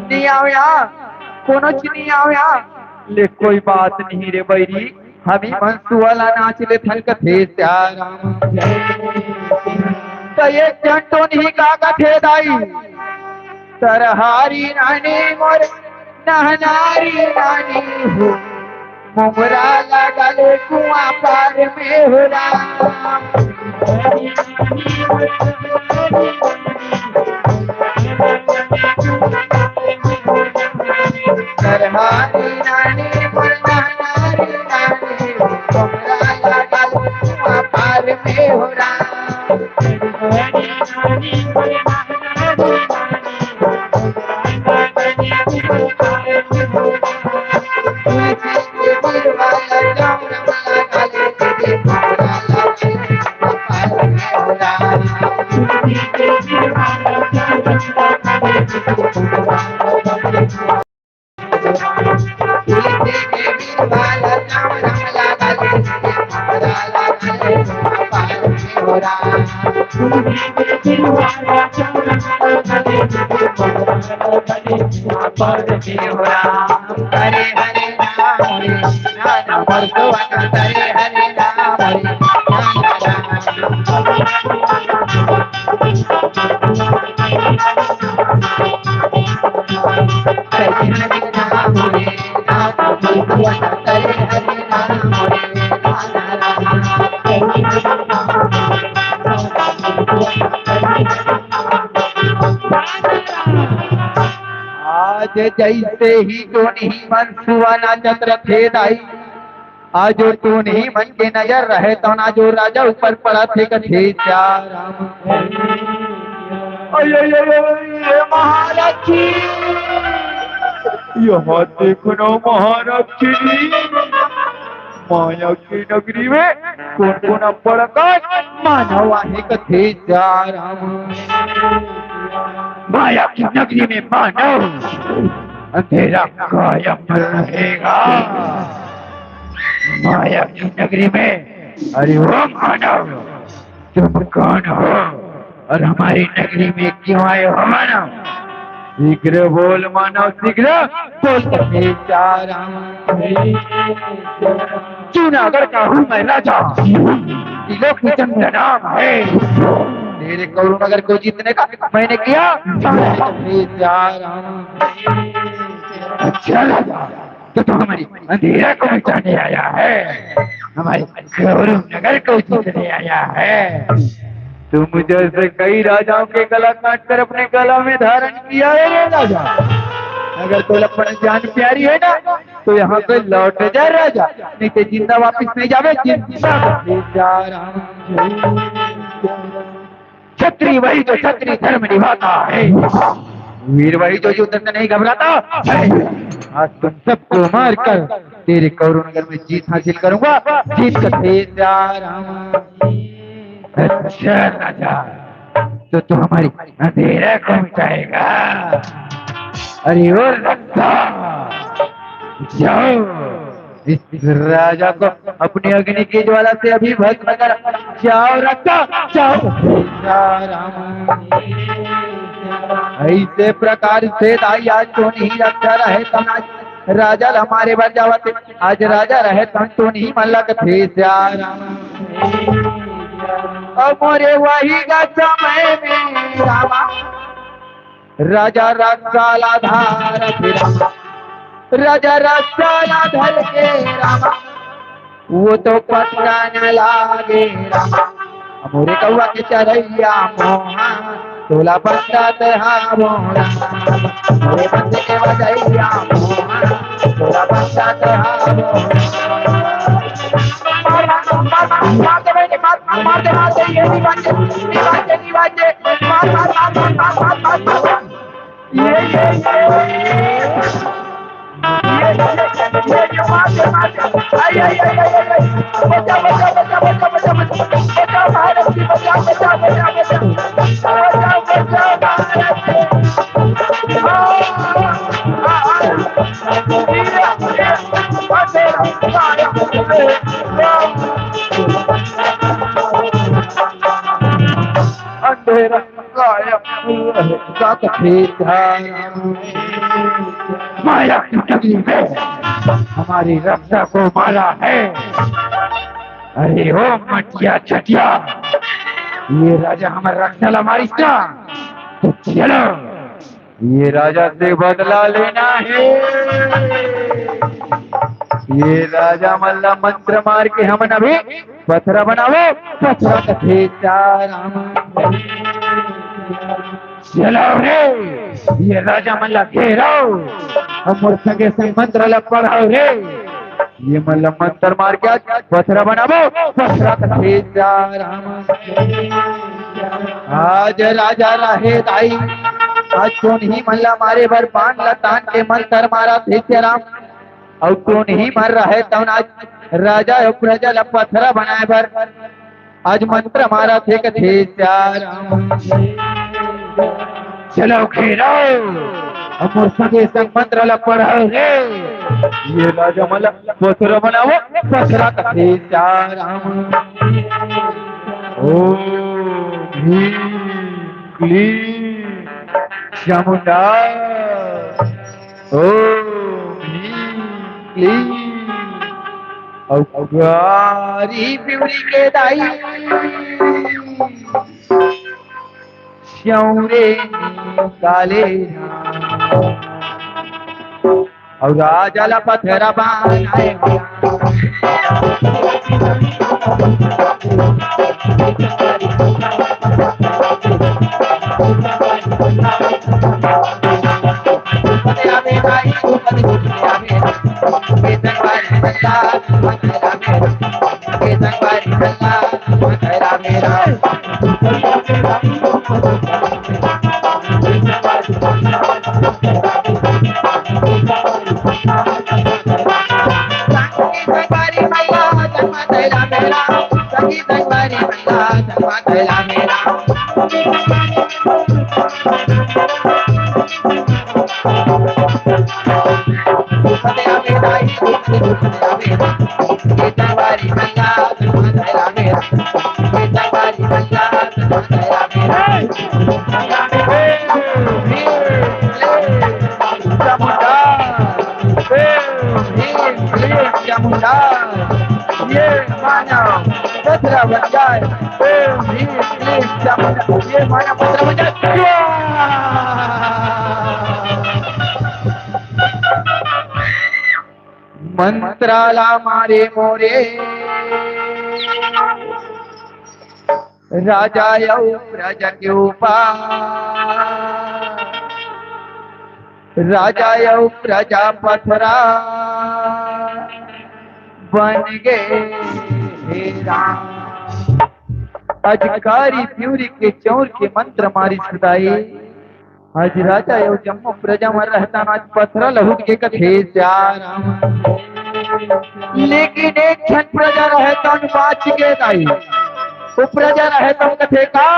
नहीं आओ या, कोनोच नहीं आओ या। ले कोई बात नहीं रे बैरी, हमी मन सुआ ला नाच लेथन कथे चार। त एक झन टोनही का कथे दाई, तरहारी रानी मोर नहनारी रानी हो, मोंगरा लगल कुआं पार में हो राम। तरहारी रानी मोर नहनारी रानी, मोंगरा लगल कुआं पार में हो राम। हरे हरे राम हरे राम हरे हरे राम हरे राम। आज जैसे ही जोन ही मन सुआ नाचत रथे दाई, आज ओ टूनही मन के नजर रहे, तौन आज ओ राजा ऊपर पड़त हे, कथे, "जा राम।" अय, अय, अय, अय, ये महाराज जी, यहाँ देखो ना महाराज जी, माया की नगरी में कौन कौन अब्बड़ अकन मानव आहे, कथे, "जा राम।" माया की नगरी में मानव, अंधेरा कायम रहेगा। माया की नगरी में, अरे ओ मानव, तुम कौन हो और हमारी नगरी में क्यों आए हो मानव? शीघ्र बोल मानव, शीघ्र बोल। कथे, "जा राम।" जूनागढ़ का हूँ मैं राजा, त्रिलोकी चंद नाम है। तेरे कौरव नगर को जीतने का मैंने किया सारा काम। हे जा राम। अच्छा राजा, तो तू हमारी अंधेरा को मिटाने आया है, हमारे कौरव नगर को जीतने आया है। तुम जैसे कई राजाओं के गला काट कर अपने गला में धारण किया है रे राजा। अगर तो अपनी जान प्यारी है ना, तो यहाँ से लौट जा राजा, नहीं तो जिंदा वापस नहीं जावे, जिंदा वापस जा राम। छत्री वही जो छत्री धर्म निभाता है, वीर वही जो युद्ध से नहीं घबराता है। आज तुम सबको मारकर तेरे कौरव नगर में जीत हासिल करूंगा। जीत कथे जा राम। अच्छा राजा, तो तू हमारी अंधेरा को मिटाएगा। अरे ओ रक्षा, जाओ, इस राजा को अपनी अग्नि की ज्वाला से अभी भस्म कर। जाओ रक्षा, जाओ। ऐसे प्रकार से दाई आज तो नहीं रक्षा रहे, तो आज राजा हमारे बर जावत हे। आज राजा रहे तन तो नहीं मन लगथे जा राम। अब मोरे वही का समय में रामा, राजा रसाला धार के रामा, राजा रसाला धर के रामा, वो तो पटका न लागे रामा। मोरे कौआ के चरैया मोहा, तोला बंदा ते हा मोरा। मोरे बंदे के बजैया मोहा, तोला बंदा ते हा मोरा। मार, मार, मार, मार, मार, मार दे बेटे, मार, मार, मार दे, मार दे, ये नहीं बाजे, नहीं बाजे, नहीं बाजे। मार, मार, मार। ये, ये, ये। ये, ये, ये, ये, ये, मार दे, मार दे। आई, आई, आई, आई, आई, आई। बचा, बचा, बचा। बचा, महाराज जी, बचा, बचा, बचा, बचा। बचा, बचा, महाराज जी। आ, आ, आ। ये, ये, बचा, बचा, बचा। अंधेरा कायम रहेगा कथे जा राम। माया की नगरी में हमारी रक्षा को मारा है। अरे ओ मटिया छटिया, ये राजा हमारे रक्षा ला मारिस ना, तो चलो ये राजा से बदला लेना है। ये राजा मन ला मंत्र मार के हमन अभी पथरा बनावो, पथरा कथे जा राम। चलो रे, ये राजा मन ला घेरो, अउ मोर संगे संग मंत्र ला पढ़ो रे। ये मन ला मंत्र मार के आज पथरा बनावो, पथरा कथे जा राम। आज राजा रहे दाई, आज कोन ही मन ला मारे बर बाण ला तान के मंत्र मारत हे राम। अउ कोन ही मन रहे तौन आज राजा अउ प्रजा ला पथरा बनाए बर आज मंत्र मारत हे कथे जा राम। चलो घेरो, अब मोर संगे संग मंत्र ला पढ़व रे। ये राजा मन ला पथरा बनावव, पथरा कथे सियाराम। ओम ह्रीं क्लीं चामुंडा। ओम ह्रीं क्लीं। अउ गारी पिवरी के दाई। च्यौरे निकाले राम। अउ राजा ला पथरा बनाए। चामुंडा, ओम ह्रीं क्लीं चामुंडा, ये मानव पथरा बन जाए। ओम ह्रीं क्लीं चामुंडा, ये मानव पथरा बन जाए। स्वाहा। मंत्र ला मारे मोरे राजा अउ प्रजा के ऊपर। राजा अउ प्रजा पथरा बन गे हे राम। आज कारी पिउरी के चौर के मंत्र मारिस दाई। आज राजा अउ जम्मो प्रजा मन रहतन, आज पथरा लहुट गे कथे सियाराम। लेकिन एक झन प्रजा रहतन बाच गे दाई। वो प्रजा रहतन कथे का,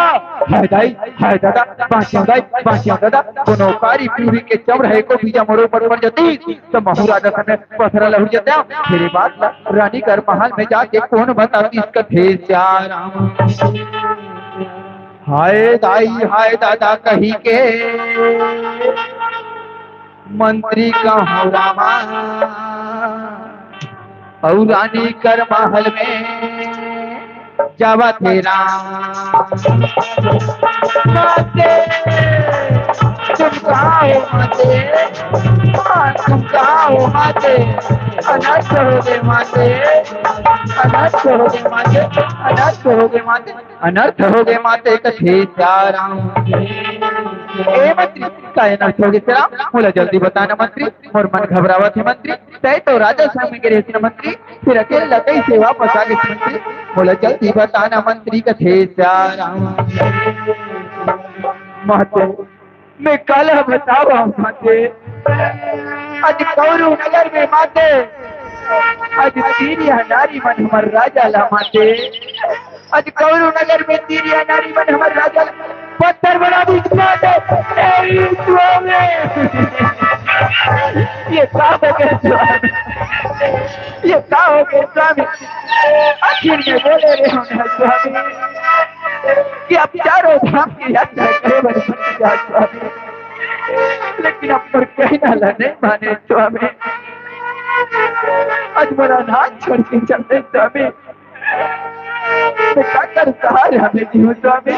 हाय दाई, हाय दादा, बाँचेंव दाई, बाँचेंव दादा, कोनो कारी पिउरी के चौर हे को बीजा मोरो ऊपर पड़ जातिस, त महूँ राजा समे पथरा लहुट जातेंव। फेर ए बात ला रानी कर महल में जाके कोन बतातिस कथे सियाराम। हाय दाई, हाय दादा कहि के मंत्री कहूँ रामा, अउ रानी कर महल में जावत हे राम। माते, तुम कहाँ हो माते? हाँ, तुम कहाँ हो माते? अनर्थ हो गे माते, अनर्थ हो गे माते, अनर्थ हो गे माते। अनर्थ हो गे माते कथे सियाराम। ए मंत्री, का अनर्थ हो गे सियाराम? मोला जल्दी बता ना मंत्री, मोर मन घबरावत हे मंत्री। तैं तो राजा संग में गे रहेस ना मंत्री, फेर अकेल्ला कइसे वापस आ गेस मंत्री? मोला जल्दी बता ना मंत्री कथे सियाराम। महतो, मैं काला बतावँव माते, आज कौरव नगर में माते, आज तीरिया नारी मन हमर राजा ला माते, आज कौरव नगर में तीरिया नारी मन हमर राजा ला पत्थर बना दिस माते। ए स्वामी, ये का हो गे स्वामी, ये का हो गे स्वामी? आखिर में बोले रहे हों ना स्वामी कि आप चारों धाम की यात्रा करे बर बन जा स्वामी, लेकिन आप मोर कहना ला नहीं माने स्वामी। आज मोला अनाथ छोड़ के चल दे स्वामी। मैं काकर सहारा में जीऊँ स्वामी।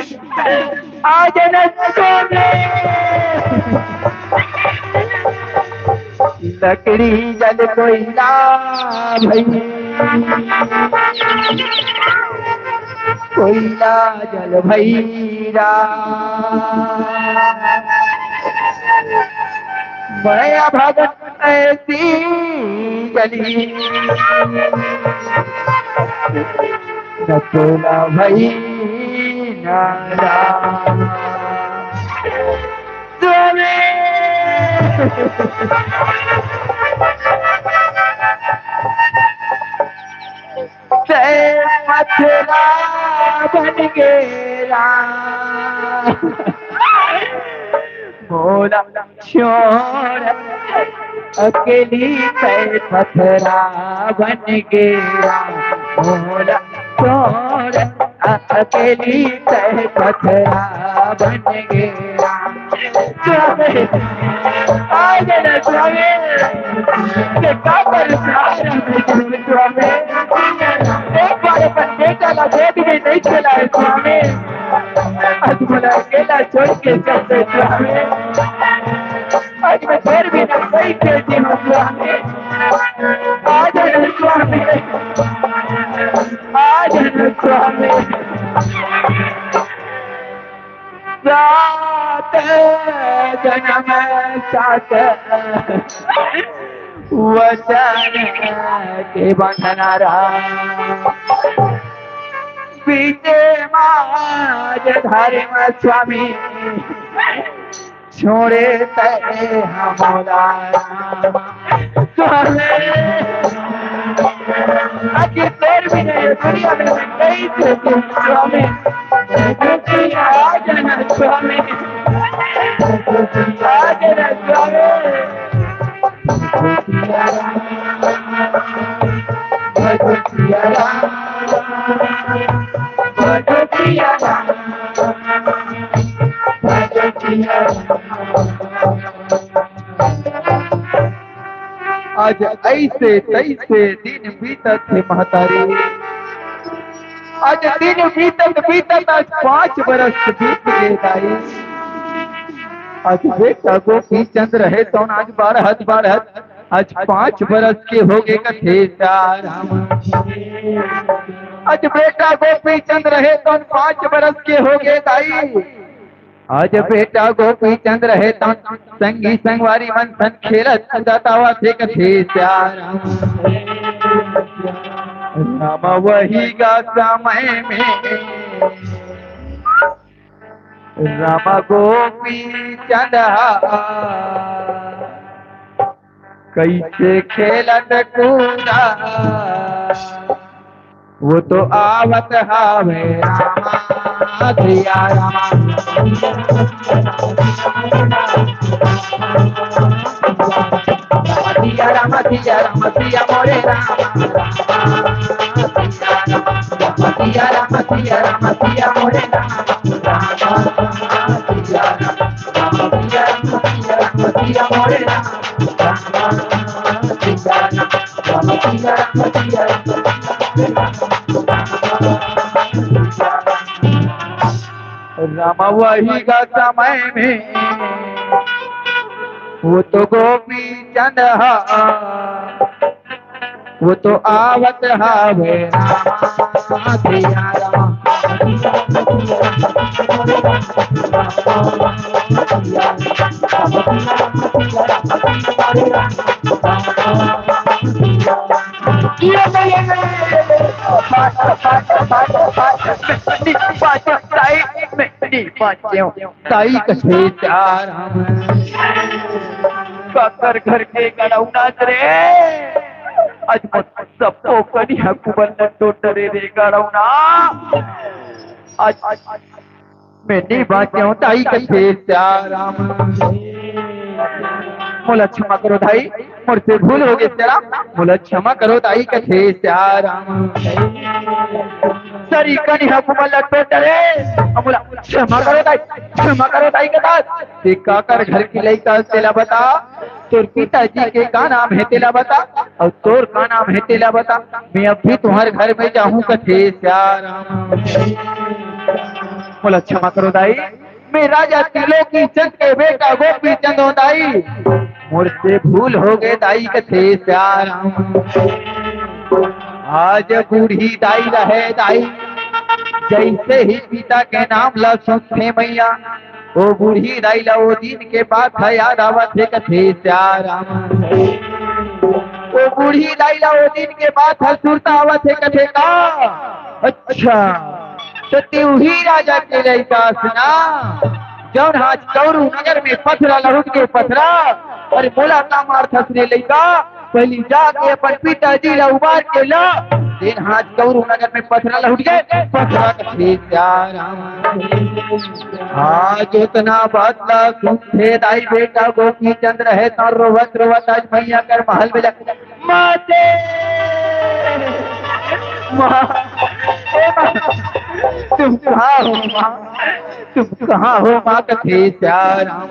आ जाना स्वामी। लकड़ी जल कोइला भई, कोइला जल भई राम। मैं अभागन ऐसी जली, न कोइला भई न राम। स्वामी। तैं पथरा बन गे राम। मोला छोड़ अकेली तै पथरा बन गे राम, मोला छोड़ अकेली तै पथरा बन गे राम। स्वामी, आ जाना स्वामी, ये का परेशान है स्वामी, एक बार अपन बेटा ला गोद में नहीं खेला है स्वामी, आज मोला अकेला छोड़ के चल दे स्वामी। आज मैं फिर भी नहीं खेलती हूँ स्वामी। आज नहीं स्वामी, आज नहीं स्वामी। सात जन्म सात वचन के बंधन रहा। बीचे माज धर्म स्वामी छोड़े तय हमला राम। स्वामी, आज ये पैर भी नहीं है दुनिया में, मैं कहीं से तुम स्वामी। आज ना स्वामी, आज ना स्वामी। आज ऐसे तैसे दिन बीतत हे महतारी, आज दिन बीतत बीतत आज पाँच बरस बीत गे दाई। आज बेटा गोपी चंद रहे तौन आज बाढ़त बाढ़त आज पाँच बरस के हो गे कथे राम। आज बेटा गोपी चंद रहे तौन पाँच बरस के हो गे दाई। आज बेटा गोपी चंद रहे तौन संगी संगवारी मन सन खेलत कूदत आवत हे कथे राम। राम वही गा समय में राम गोपी चंद हा कइसे खेलत कूदा वो तो आवत हावे रामा सिया रामा। सिया रामा सिया रामा सिया मोरे रामा। सिया रामा सिया रामा सिया मोरे रामा। सिया रामा सिया रामा सिया मोरे रामा। रामा वही का समय में वो तो गोपी चंद हा, वो तो आवत हावे रामा सिया रामा। ये तो, ये तो, ये तो, बाजो, बाजो, बाजो, बाजो। मैं नहीं बाजो, ताई, मैं नहीं बाजो। ताई कथे चार हम। काकर घर के गड़ौना रे। आज मत सबको कनिहा कुबल न टोटरे रे गड़ौना। आज, आज, मैं नहीं बाँचे हूँ, ताई कथे सिया राम। मोला क्षमा करो दाई, मोर से भूल हो गई सिया राम। मोला क्षमा करो दाई कथे सिया राम। सरी कनिहा कुबल टोटरे, मोला क्षमा करो दाई, क्षमा करो दाई कथे। ते काकर घर की लइका तेला बता। तोर पिताजी के का नाम हे तेला बता, अउ तोर का नाम हे तेला बता। मैं अब भी तुम्हारे घर में जाहूँ कथे सिया राम। मोला क्षमा करो दाई, मैं राजा त्रिलोकी चंद के बेटा गोपी चंद हों दाई। मोर से भूल हो गए दाई कथे सिया राम। आज बूढ़ी दाई रहे दाई, जैसे ही पिता के नाम ला सुनथे मैया, वो बूढ़ी दाई ला वो दिन के बात ह याद आवत हे कथे सिया राम। वो बूढ़ी दाई ला वो दिन के बात ह सुरता आवत हे कथे का। अच्छा, तो ते उही राजा के लइका अस ना, जौन आज कौरू नगर में पथरा लहुट के पथरा। अरे मोला का मारथस रे लइका, पहली जाके अपन पिताजी ला उबार के ला। तेन हाथ कौरू नगर में पथरा लहुट गए, पथरा कथे सियाराम। आज ओतना बात ला सुनथे दाई बेटा गोपी चंद रहे त रोवत रोवत आज मैया कर महल में जा, माते, माँ, ए माँ, तुम कहाँ हो माँ? तुम कहाँ हो माँ कथे सियाराम?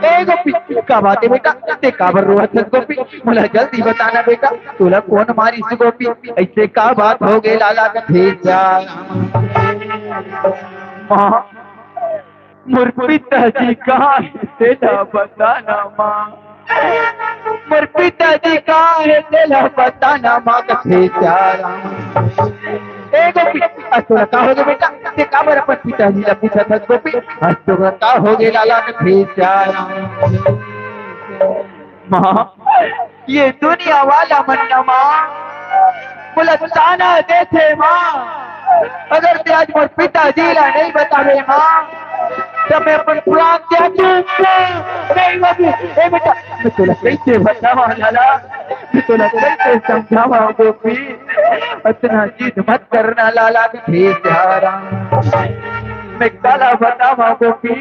ए गोपी, का बात हे बेटा? ते काबर रोवत हस गोपी? मोला जल्दी बता ना बेटा, तोला कोन मारिस गोपी? अइसे का बात हो गे लाला कथे सियाराम? माँ, मोर पिताजी कहाँ हे तेला बता ना माँ। मोर पिताजी कहाँ हे तेला बता ना माँ कथे सियाराम। ए गोपी, अ तोला का हो गे बेटा? ते काबर अपन पिताजी ला पूछत हस गोपी? अ तोला का हो गे लाला कथे सियाराम? माँ, ये दुनिया वाला मन ना माँ, मोला ताना देथे माँ। अगर ते आज मोर पिताजी ला नहीं बताबे माँ, त मैं अपन प्राण त्याग दूँ। नहीं बाबू, ए बेटा, मैं तोला कैसे बतावा लाला, मैं तोला कैसे समझावा गोपी? अतना जिद मत करना लाला कथे सियाराम। मैं काला बतावा गोपी,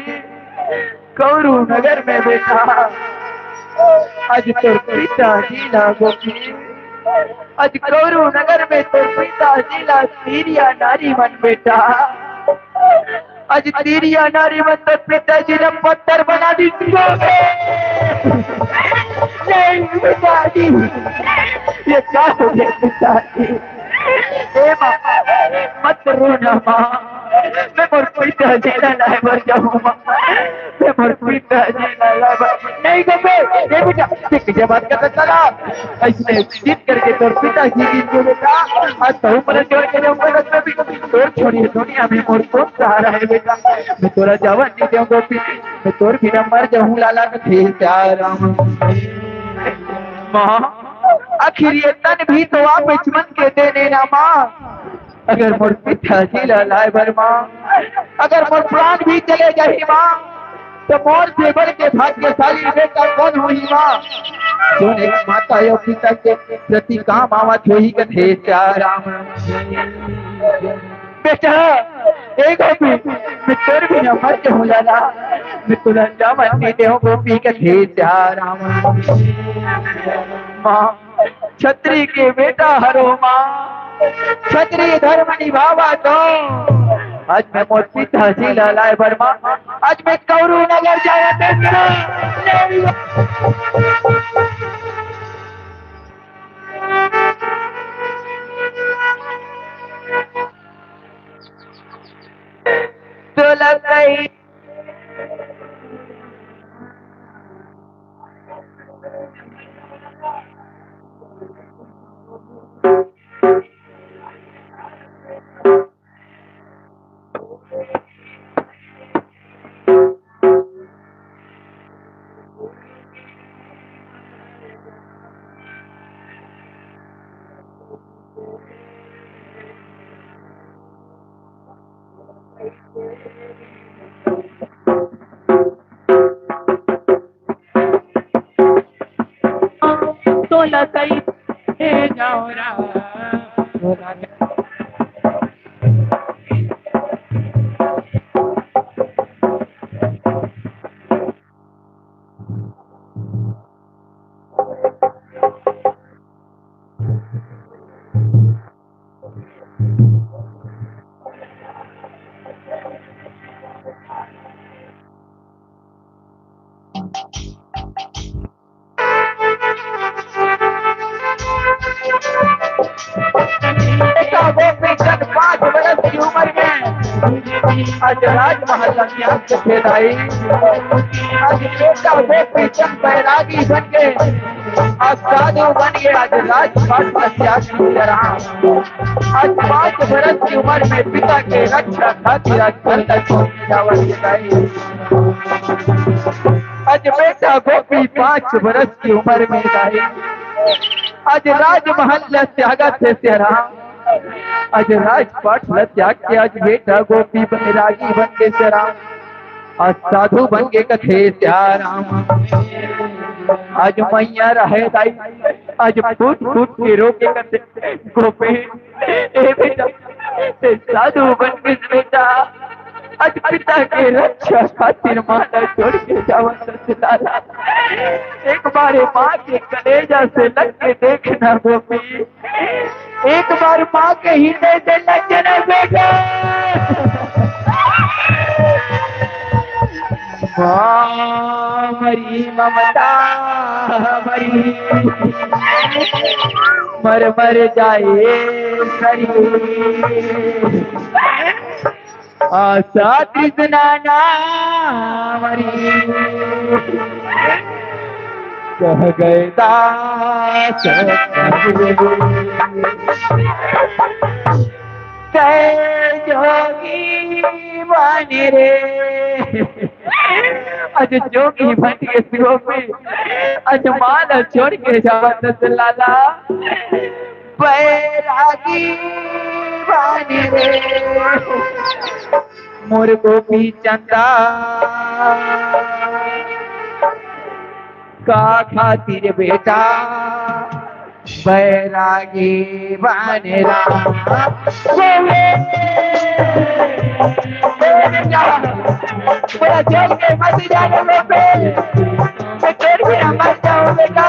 कौरू नगर में बेटा, आज तोर पिताजी ला गोपी, आज कौरू नगर में तोर पिताजी ला तिरिया नारी मन बेटा, आज तिरिया नारी मन तोर पिताजी ला पत्थर बना दिस। नहीं पिताजी, ये का हो गे पिताजी? ए माँ, मत रो ना माँ, मैं मोर पिताजी ला लाए बर जाहूँ माँ, मैं मोर पिताजी ला लाए बर। नहीं गोपी, ए बेटा, देख ये बात का तरा, अइसने जिद करके तोर पिताजी गिन गे बेटा, आज तहूँ मोला छोड़ के जाहूँ, तोर छोड़िए दुनिया में मोर कोन सहारा हे बेटा? मैं तोला जावन नहीं देहूँ गोपी, मैं तोर बिना मर जाहूँ लाला कथे सियाराम। माँ, आखिर ये तन भी तो आप मन के देने ना माँ। अगर मोर पिताजी ला लाए बर माँ, अगर मोर प्राण भी चले जाही माँ, त मोर से बढ़ के भाग्यशाली बेटा कोन होही माँ? जोन एक माता अउ पिता के प्रति काम आवत होही कथे सियाराम। बेटा, ए गोपी, मैं तोर बिना मर जाहूँ लाला, मैं तोला जावन नहीं देहूँ गोपी कथे सियाराम। माँ, छत्री के बेटा हरों माँ, छत्री धर्म निभावा तो। आज मैं मोर पिताजी ला लाए बर माँ, आज मैं कौरू नगर जावा बेटा। तोला कही तोला कइसे नौरा, तोला बेटा गोपीचंद पाँच बरस की उमर में आज राजमहल में त्याग के थे दाई। आज बेटा गोपीचंद बैरागी बन के आज साधु बन के आज राजपाट में त्याग के थे राम। आज पाँच बरस की उमर में पिता के रक्षा खातिर आज जंगल छोड़ के जावत हे दाई। आज बेटा गोपी पाँच बरस की उमर में दाई, आज राजमहल ल त्यागत हे सियाराम। आज राजपाट ल त्याग के आज बेटा गोपी बैरागी बन के सियाराम, आज साधु बन के कथे सियाराम। आज मैया रहे दाई, आज फूट फूट के रोके कथे, "गोपी, ए बेटा, ते साधु बन गिस बेटा।" आज पिता के रक्षा खातिर माँ ला छोड़ के जावत हस लाला। एक बार माँ के कलेजा से लग के देखना गोपी, एक बार माँ के हृदय से लग जाना बेटा। माँ मरी ममता मरी, मर मर जाए शरीर। आशा तृष्णा ना मरी, कह गए दास। जय जोगी बन रे। आज जोगी बन के शिव में, आज माँ ला छोड़ के जावत हस लाला। बैरागी बन रे मोर गोपी चंदा, का खातिर बेटा बैरागी बन रे। बोला जोर के मत जाने बेटा, मैं छोड़ के मत जाऊं बेटा।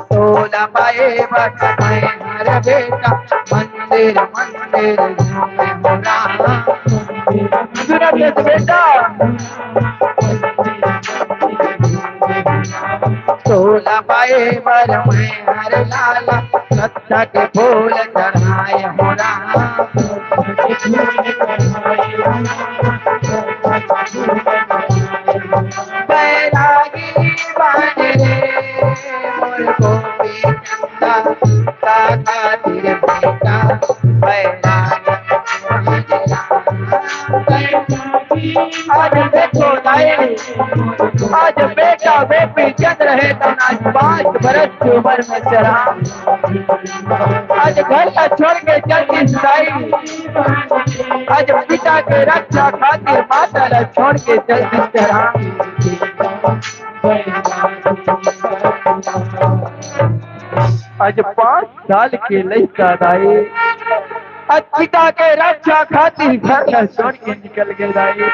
तोला पाए बर मैं हर बेटा मंदिर मंदिर घूमे हो राम। सुना दे बेटा। तोला पाए बर मैं हर लाला सत्ता के फूल चढ़ाए हो राम। बैरागी बन रे मोर गोपी चंदा, का खातिर बेटा बैरागी बन रे। आज देखो दाई, आज बेटा गोपी चंद रहे तन आज पाँच बरस की उम्र में चला। आज घर ला छोड़ के चल दिस दाई। आज पिता के रक्षा खातिर माता ला छोड़ के चल दिस चला। आज पाँच साल के लइका दाई, आज पिता के रक्षा खातिर घर ला छोड़ के निकल गे दाई।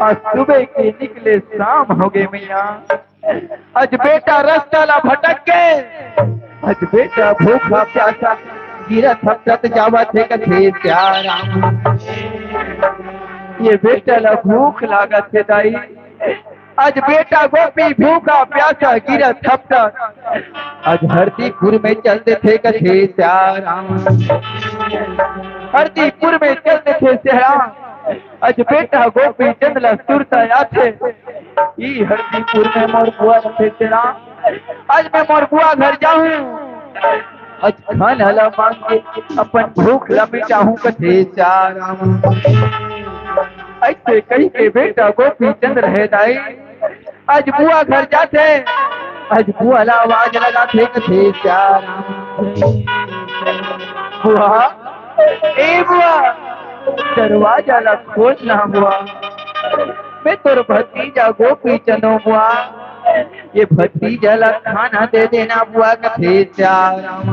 आज सुबह के निकले शाम हो गे मैया। आज बेटा रस्ता ला भटक के, आज बेटा भूखा प्यासा गिरत हपटत जावत हे कथे श्याम राम। ये बेटा ला भूख लागत हे दाई। आज बेटा गोपी भूखा प्यासा गिरत हपटत आज हरदीपुर में चल देथे कथे श्याम राम। हरदीपुर में चल देथे श्याम राम। आज बेटा गोपी चंद ला सुरता आथे। ई हरदीपुर में मोर बुआ रथे श्याम राम। आज मैं मोर बुआ घर जाहूँ। आज खाना ला मांग के अपन भूख ला मिटाहूँ कथे श्याम राम। ऐसे कही के बेटा गोपी चंद रहे दाई। आज बुआ घर जाथे। आज बुआ ला आवाज लगाथे कथे श्याम राम। बुआ, ए बुआ, दरवाजा ला खोल ना बुआ। मैं तोर भतीजा गोपी चंद हूँ बुआ। ये भतीजा ला खाना दे देना बुआ कथे श्याम राम।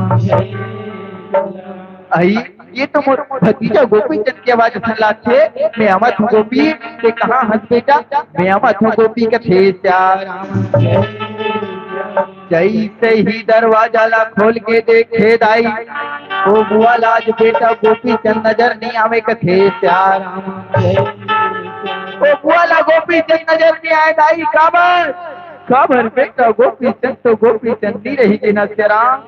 आई, ये तो मोर भतीजा गोपी चंद के आवाज असन लागथे। मैं आवत हूँ गोपी, ते कहाँ हस बेटा? मैं आवत हूँ गोपी कथे श्याम राम। जैसे ही दरवाजा ला खोल के देखे दाई, ओ बुआ ला आज बेटा गोपी चंद नजर नहीं आवे कथे श्याम राम। ओ बुआ ला गोपी चंद नजर नहीं आए दाई, काबर? काबर बेटा गोपी चंद तो गोपी चंद नहीं रही गे ना श्याम राम।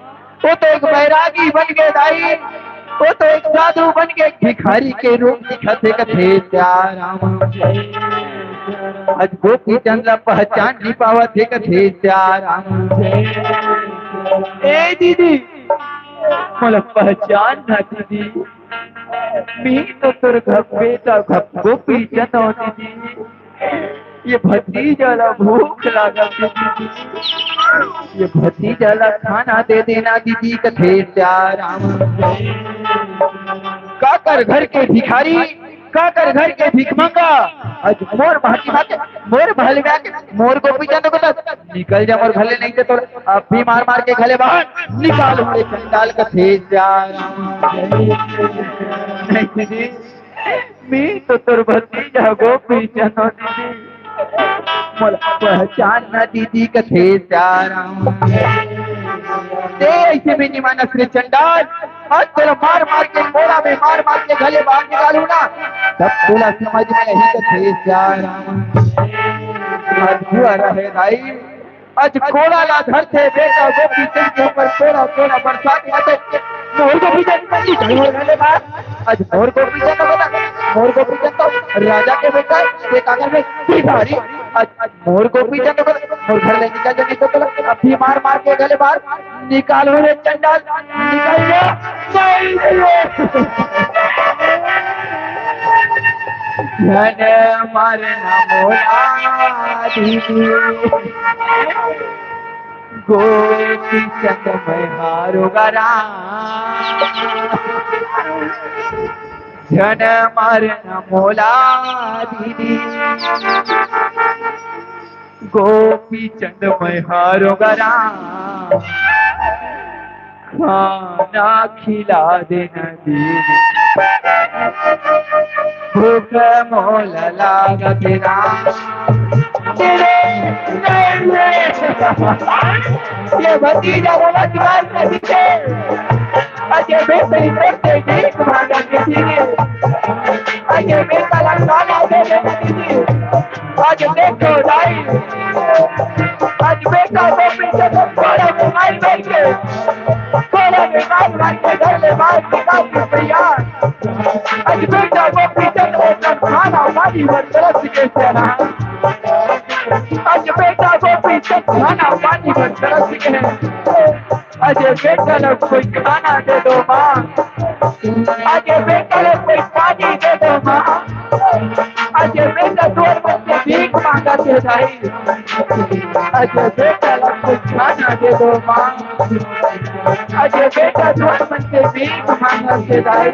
वो तो एक बैरागी बन गे दाई, वो तो एक साधु बन गे, एक भिखारी के रूप दिखत हे कथे श्याम राम। आज गोपी चंद ला पहचान नहीं पावत हे कथे श्याम राम। ए दीदी, मोला पहचान ना दीदी, मी तो तोर घर बेटा घर गोपी चंद हूँ दीदी। ये भतीजा ला भूख लागत हे दीदी, ये भतीजा ला खाना दे देना दीदी, कथे सियाराम। काकर घर के भिखारी, काकर घर के भिखमंगा, आज मोर महती भाके, मोर भले भाके, मोर गोपीचंद को तो निकल जा मोर घर ले, नहीं तो तोर अब भी मार मार के घर ले बाहर निकाल हूँ रे चंडाल, कथे सियाराम। नहीं दीदी, मैं तो तोर भतीजा गोपीचंद हूँ दीदी, मोला पहचान ना दीदी, कथे सियाराम। ते ऐसे में निमानस रे चंडाल, आज तोला मार मार के, कोड़ा में मार मार के घर ले बाहर निकालूं ना, तब तोला समझ में आही, कथे सियाराम। आज हुआ रहे दाई, आज कोड़ा ला धरथे बेटा गोपीचंद के ऊपर, कोड़ा कोड़ा बरसात आथे। मोर गोपीचंद, निकल मोर घर ले बाहर। आज मोर गोपीचंद बता, मोर गोपीचंद तो राजा के बेटा हे, ते काकर में भिखारी। आज, आज मोर गोपीचंद बता, मोर घर ले निकल जा, नहीं तो तोला अब भी मार मार के घर ले बाहर निकाल हूँ रे चंडाल, निकल जा। नहीं, नहीं। झन मारना मोला दीदी, गोपीचंद मैं हारों गा राम। झन मारना मोला दीदी, गोपीचंद मैं हारों गा राम। खाना खिला देना दीदी, भूख मोला लागत हे राम। तेरे, ये भतीजा बोला दीवार में पीछे। अजय बेटे करते भीख मांगा किसी ने। अजय बेटा लड़का ना दे देना दीदी। आज देखो दाई, आज बेटा को पीछे से कोड़ा में मार मार के, कोड़ा में मार मार के घर ले बाहर निकाल के तैयार। आज बेटा को पीछे से खाना पानी में तरस के चला। आज बेटा को पीछे खाना पानी में तरस के। अजय बेटा ला कोई खाना दे दो माँ, अजय बेटा ला कोई पानी दे दो माँ, अजय बेटा तोर मन से भीख मांगत हे दाई, अजय बेटा ला कोई खाना दे दो माँ, अजय बेटा तोर मन से भीख मांगत हे दाई,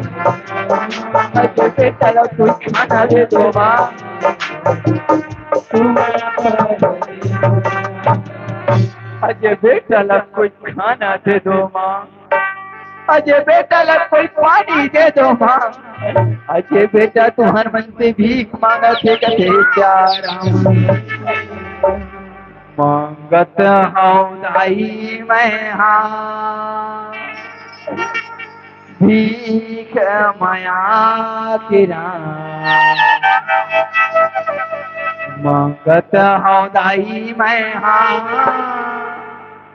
अजय बेटा ला कोई खाना दे दो माँ। अजय बेटा ला कोई खाना दे दो माँ, अजय बेटा ला कोई पानी दे दो माँ, अजय बेटा तुहर मन से भीख मांगत हे, कथे सियाराम। मांगत हौं दाई मैं हा भीख मया के राम। मांगत हौं दाई मैं हा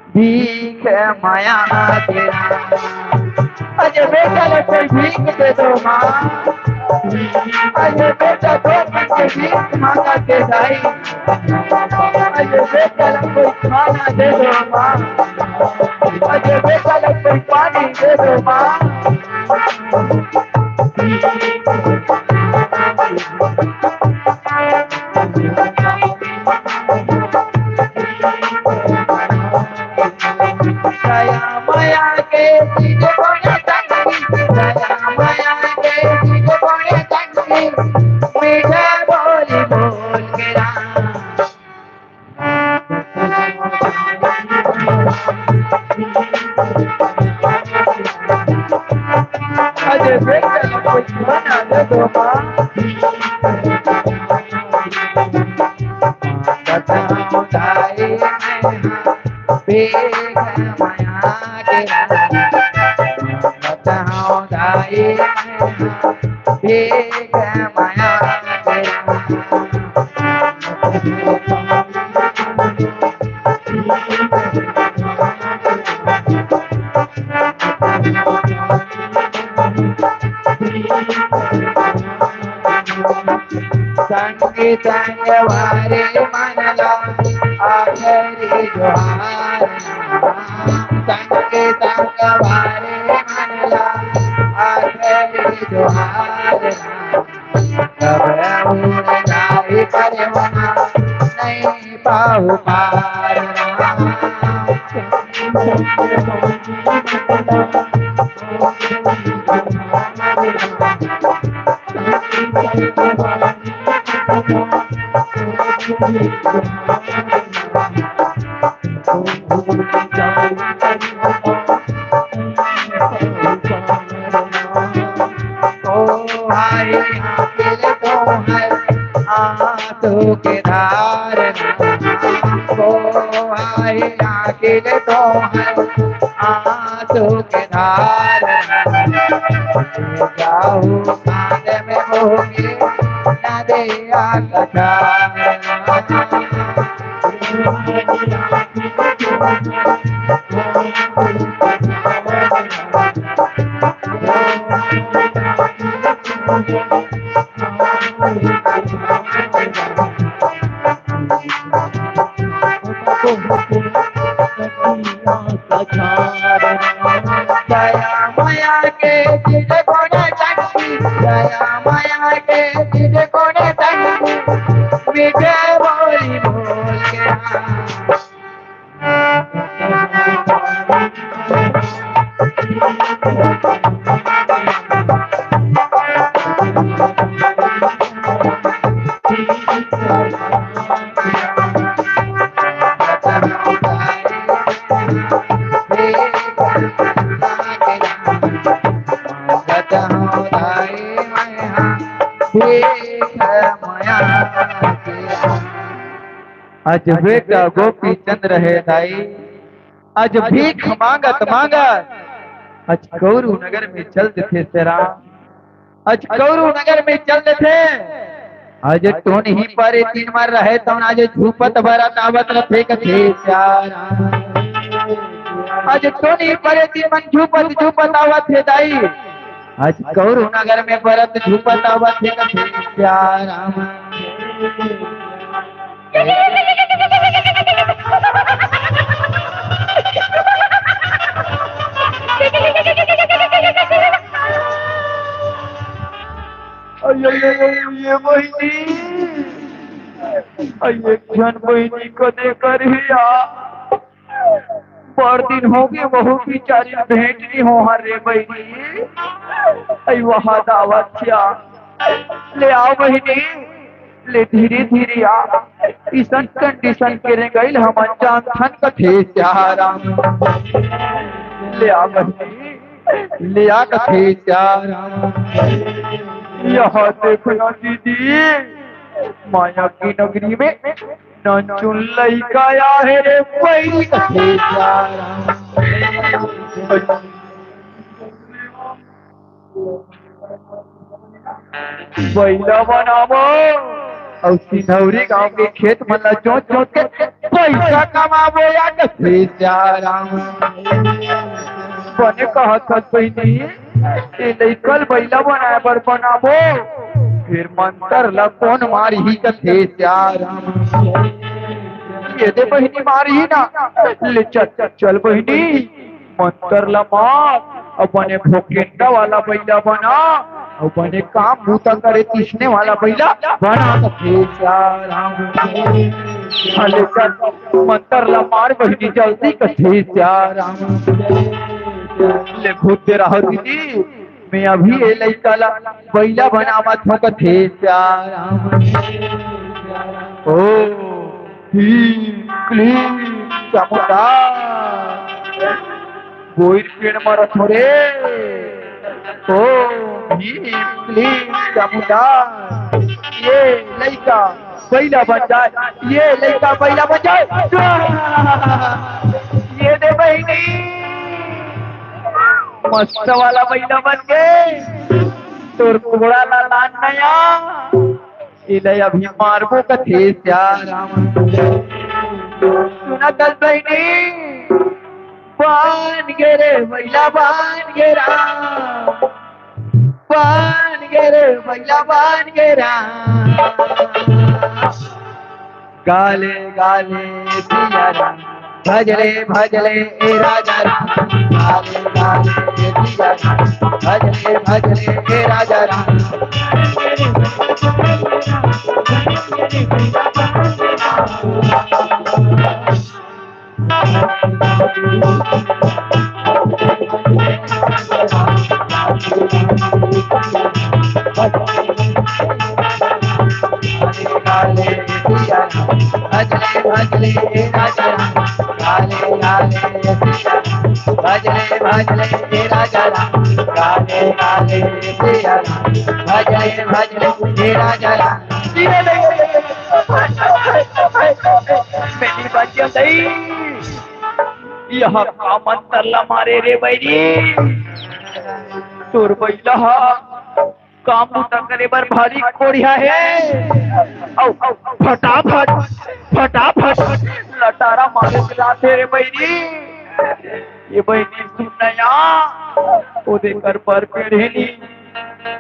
भीख मया के राम। अजय बेटा ला कोई भीख दे दो माँ, अजय बेटा दो भीख मांगत हे दाई। अजय बेटा ला कोई खाना दे दो माँ, अजय बेटा ला कोई पानी दे दो माँ। दया मया के चीज कोने तक, दया मया के चीज कोने तक, मीठा बोली बोल के राम। अजय बेटा ला कोई खाना दे दो माँ। बताओ दाई मैं हा भीख मया के राम। बताओ दाई मैं हा भीख मया के राम। संग संग वारे मन ला आखिरी जोहार। संग संग वारे मन ला आखिरी जोहार। कब उड़ जाए परवाना, ओ हाय, आंखिल तो है आंसू के धार, ओ हाय, आंखिल तो है आंसू के धार, जाऊ कांध में होके नदिया कछार। दया मया के चीज कोने चंगी, दया मया के चीज कोने चंगी, मीठे बोली बोल के हाँ। अजबे का गोपी चंद रहे दाई, अज भीख मांगत मांगत अज कौरू नगर में चल देथे से राम। अज कौरू नगर में चल देथे। अज टोनही परे तीन मर रहे तौन अज झूपत बरत आवत रथे कथे प्यारा। अज टोनही परे तीन मन झूपत झूपत आवत हे दाई। अज कौरू नगर में बरत झूपत आवत हे कथे प्यारा। अय, अय, अय, अय, ये बहिनी, अय, एक झन बहिनी कदे करही या। बड़ दिन होगे, वहू बिचारी भेंट नी होहे रे बहिनी। अई वहा दावत क्या? ले आ बहिनी, ले धीरे धीरे आ। इसन condition के रे गइल हमन जानथन कथे प्यारा। ले आ बहिनी, ले आ कथे प्यारा। यहा देखना दीदी, माया की नगरी में नंचुन लइका आहे रे बहिनी कथे प्यारा। बइला बनाबो अउ सिंधौरी गांव के खेत मन ला जोत जोत के पइसा कमाबो या कथे प्यारा। बने कहत हस बहिनी, ए लइका ल बइला बनाए बर बनाबो, फेर मंतर ला कोन मारही कथे प्यारा। ये दे बहिनी मारही ना, ले चल, चल बहिनी, मंतर ला मार, अउ बने भोकेंडा वाला बइला बना, अउ बने काम बूता करे तिसने वाला बइला बना कथे प्यारा। हाँ, ले चल, मंतर ला मार बहिनी जल्दी कथे प्यारा। ले भूत दे रहो दीदी, मैं अभी ये लइका ला बइला बनावत हूँ कथे प्यारा। ओ भीम क्लीम चामुंडा, बोइर पेड़ मरत हो रे। ओ भीम क्लीम चामुंडा, ये लइका बइला बन जाए, ये लइका बइला बन जाए। ये दे बहिनी, मस्त वाला बइला बन गे। तोर कोड़ा ला लान नया, इले अभी मारबो कथे प्यारा। सुना दस बहिनी, बन गे रे बइला बन गे राम, बन गे रे बइला बन गे राम। गाले गाले सिया राम, भजले भजले ए राजा राम। गाले गाले सिया राम, भजले भजले ए राजा राम। लाले सिया राम, भजले भजले राजा राम, लाले लाले सिया राम, भजले भजले राजा राम, लाले लाले सिया राम, भजले भजले राजा राम। मेरी बच्चियों दई, यह का मंतर ला मारे रे बहिनी? तोर बइला ह काम बूता करे बर भारी कोढ़िया हे। अउ, अउ, फटाफट, फटाफट लटारा मारे के लाथे रे बहिनी। ये बहिनी सुन न या, ओ देकर बर पेड़ हे नी,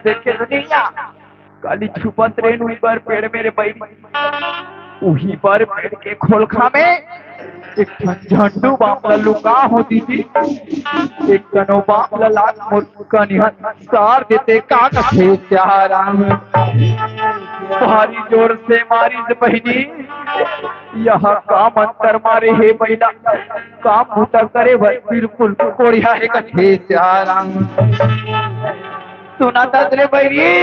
देखे तो नहीं या, काली छुपत रेन उही बर पेड़ में रे बहिनी। उही बर पेड़ के खोलखा में एक ठन झंडू बाम ला लुका हो दीदी। एक कनो बाम ला लात मोर कनिहन सार देते का कथे सिया राम। भारी जोर से मारिस बहिनी। यह का मंतर मारे हे बइला, काम बूता करे बर बिल्कुल कोढ़िया हे कथे सिया राम। सुनत हस रे बहिनी,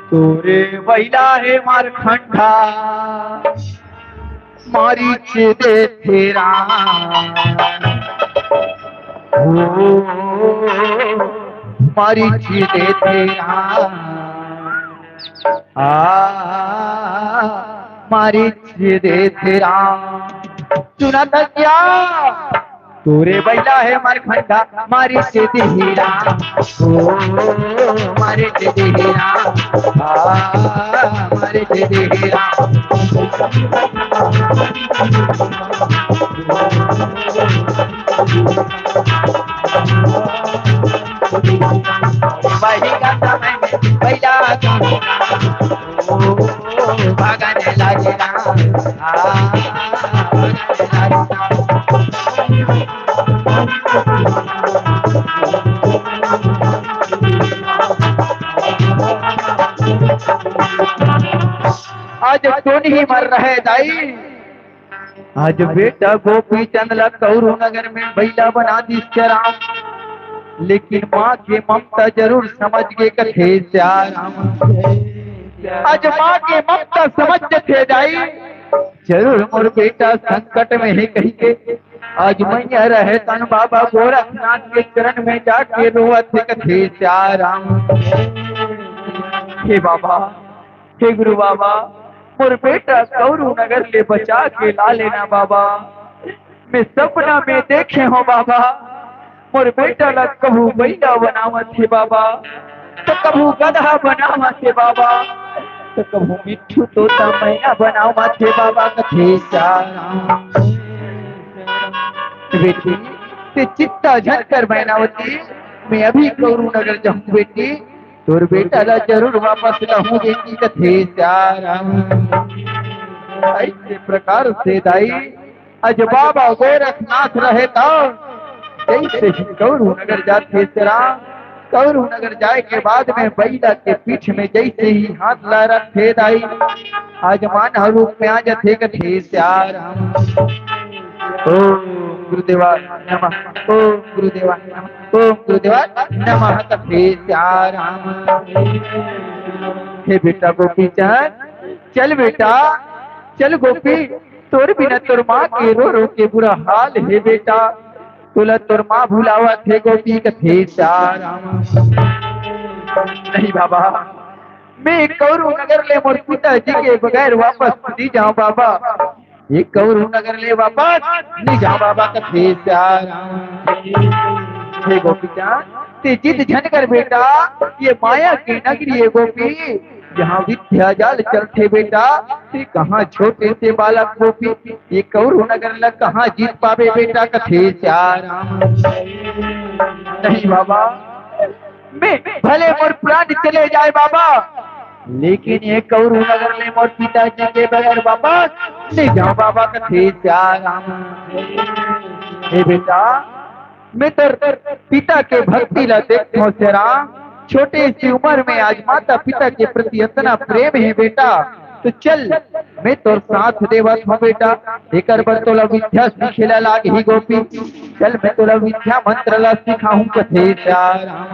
तोरे बइला हे मारखंडा, मारिच देथे राम, ओ, मारिच देथे राम, आ, मारिच देथे राम। सुनत हस क्या? तोरे बइला हे मारखंडा, मारिच देही राम, ओ, मारिच देही राम, आ, मारिच देही राम। वही का समय में बइला का ओ, भागने लागे राम, आ, भागने लागे राम। आज कोन ही मर रहे दाई, आज बेटा गोपीचंद ला कौरू नगर में बइला बना दिस सिया राम, लेकिन माँ के ममता जरूर समझ गे कथे सिया राम। आज माँ के ममता समझ जथे दाई, जरूर मोर बेटा संकट में हे कहिके। आज मैया रहे तन बाबा गोरखनाथ के चरण में जाके रोवत हे कथे सिया राम। हे बाबा, हे गुरु बाबा, मोर बेटा कौरू नगर ले बचा के ला लेना बाबा। मैं सपना में देखे हों बाबा, मोर बेटा ला कभू बइला बनावत हे बाबा, त कभू गदहा बनावत हे बाबा, त कभू मिट्ठू तोता मैना बनावत हे बाबा कथे सिया राम। बेटी, ते चिंता झन कर मैनावती, मैं अभी कौरू नगर जाहूँ बेटी, तोर बेटा ला जरूर वापस लाहूँ बेटी कथे सिया राम। अइसे प्रकार से दाई, आज बाबा गोरखनाथ रहे त जइसे ही कौरू नगर जाथे सिया राम, कौरू नगर जाए के बाद में बइला के पीठ में जइसे ही हाथ ला रखथे दाई, आज मानव रूप में आ जाथे कथे सिया राम। ओम गुरुदेवा नमः, ओम गुरुदेवा नमः, ओम गुरुदेवा नमः कथे सिया राम। हे बेटा गोपीचंद, चल बेटा, चल गोपी, तोर बिना तोर माँ के रो रो के बुरा हाल हे बेटा, तोला तोर माँ भुलावत हे गोपी कथे सिया राम। नहीं बाबा, मैं कौरू नगर ले मोर पिताजी के बगैर वापस नहीं जाऊँ बाबा। ये कौरू नगर ले वापस नहीं जाऊँ बाबा कथे सिया राम। हे गोपीचंद, ते जिद झन कर बेटा, ये माया के नगरी हे गोपी, यहाँ विद्या जाल चलथे बेटा। ते कहाँ छोटे से बालक गोपी, ये कौरू नगर ला कहाँ जीत पाबे बेटा कथे सिया राम। नहीं बाबा, मैं भले मोर प्राण चले जाए बाबा, लेकिन ये कौरू नगर ले मोर पिताजी के बगैर वापस नहीं जाऊँ बाबा कथे सिया राम। हे बेटा, मैं तोर पिता के भक्ति ला देखथों सिया राम, छोटे सी उम्र में आज माता पिता के प्रति इतना प्रेम हे बेटा, तो चल मैं तोर साथ देवत हों बेटा, एकर बर तोला विद्या सीखे ला लागही गोपी। चल मैं तोला विद्या मंत्र ला सिखाहूँ कथे सिया राम।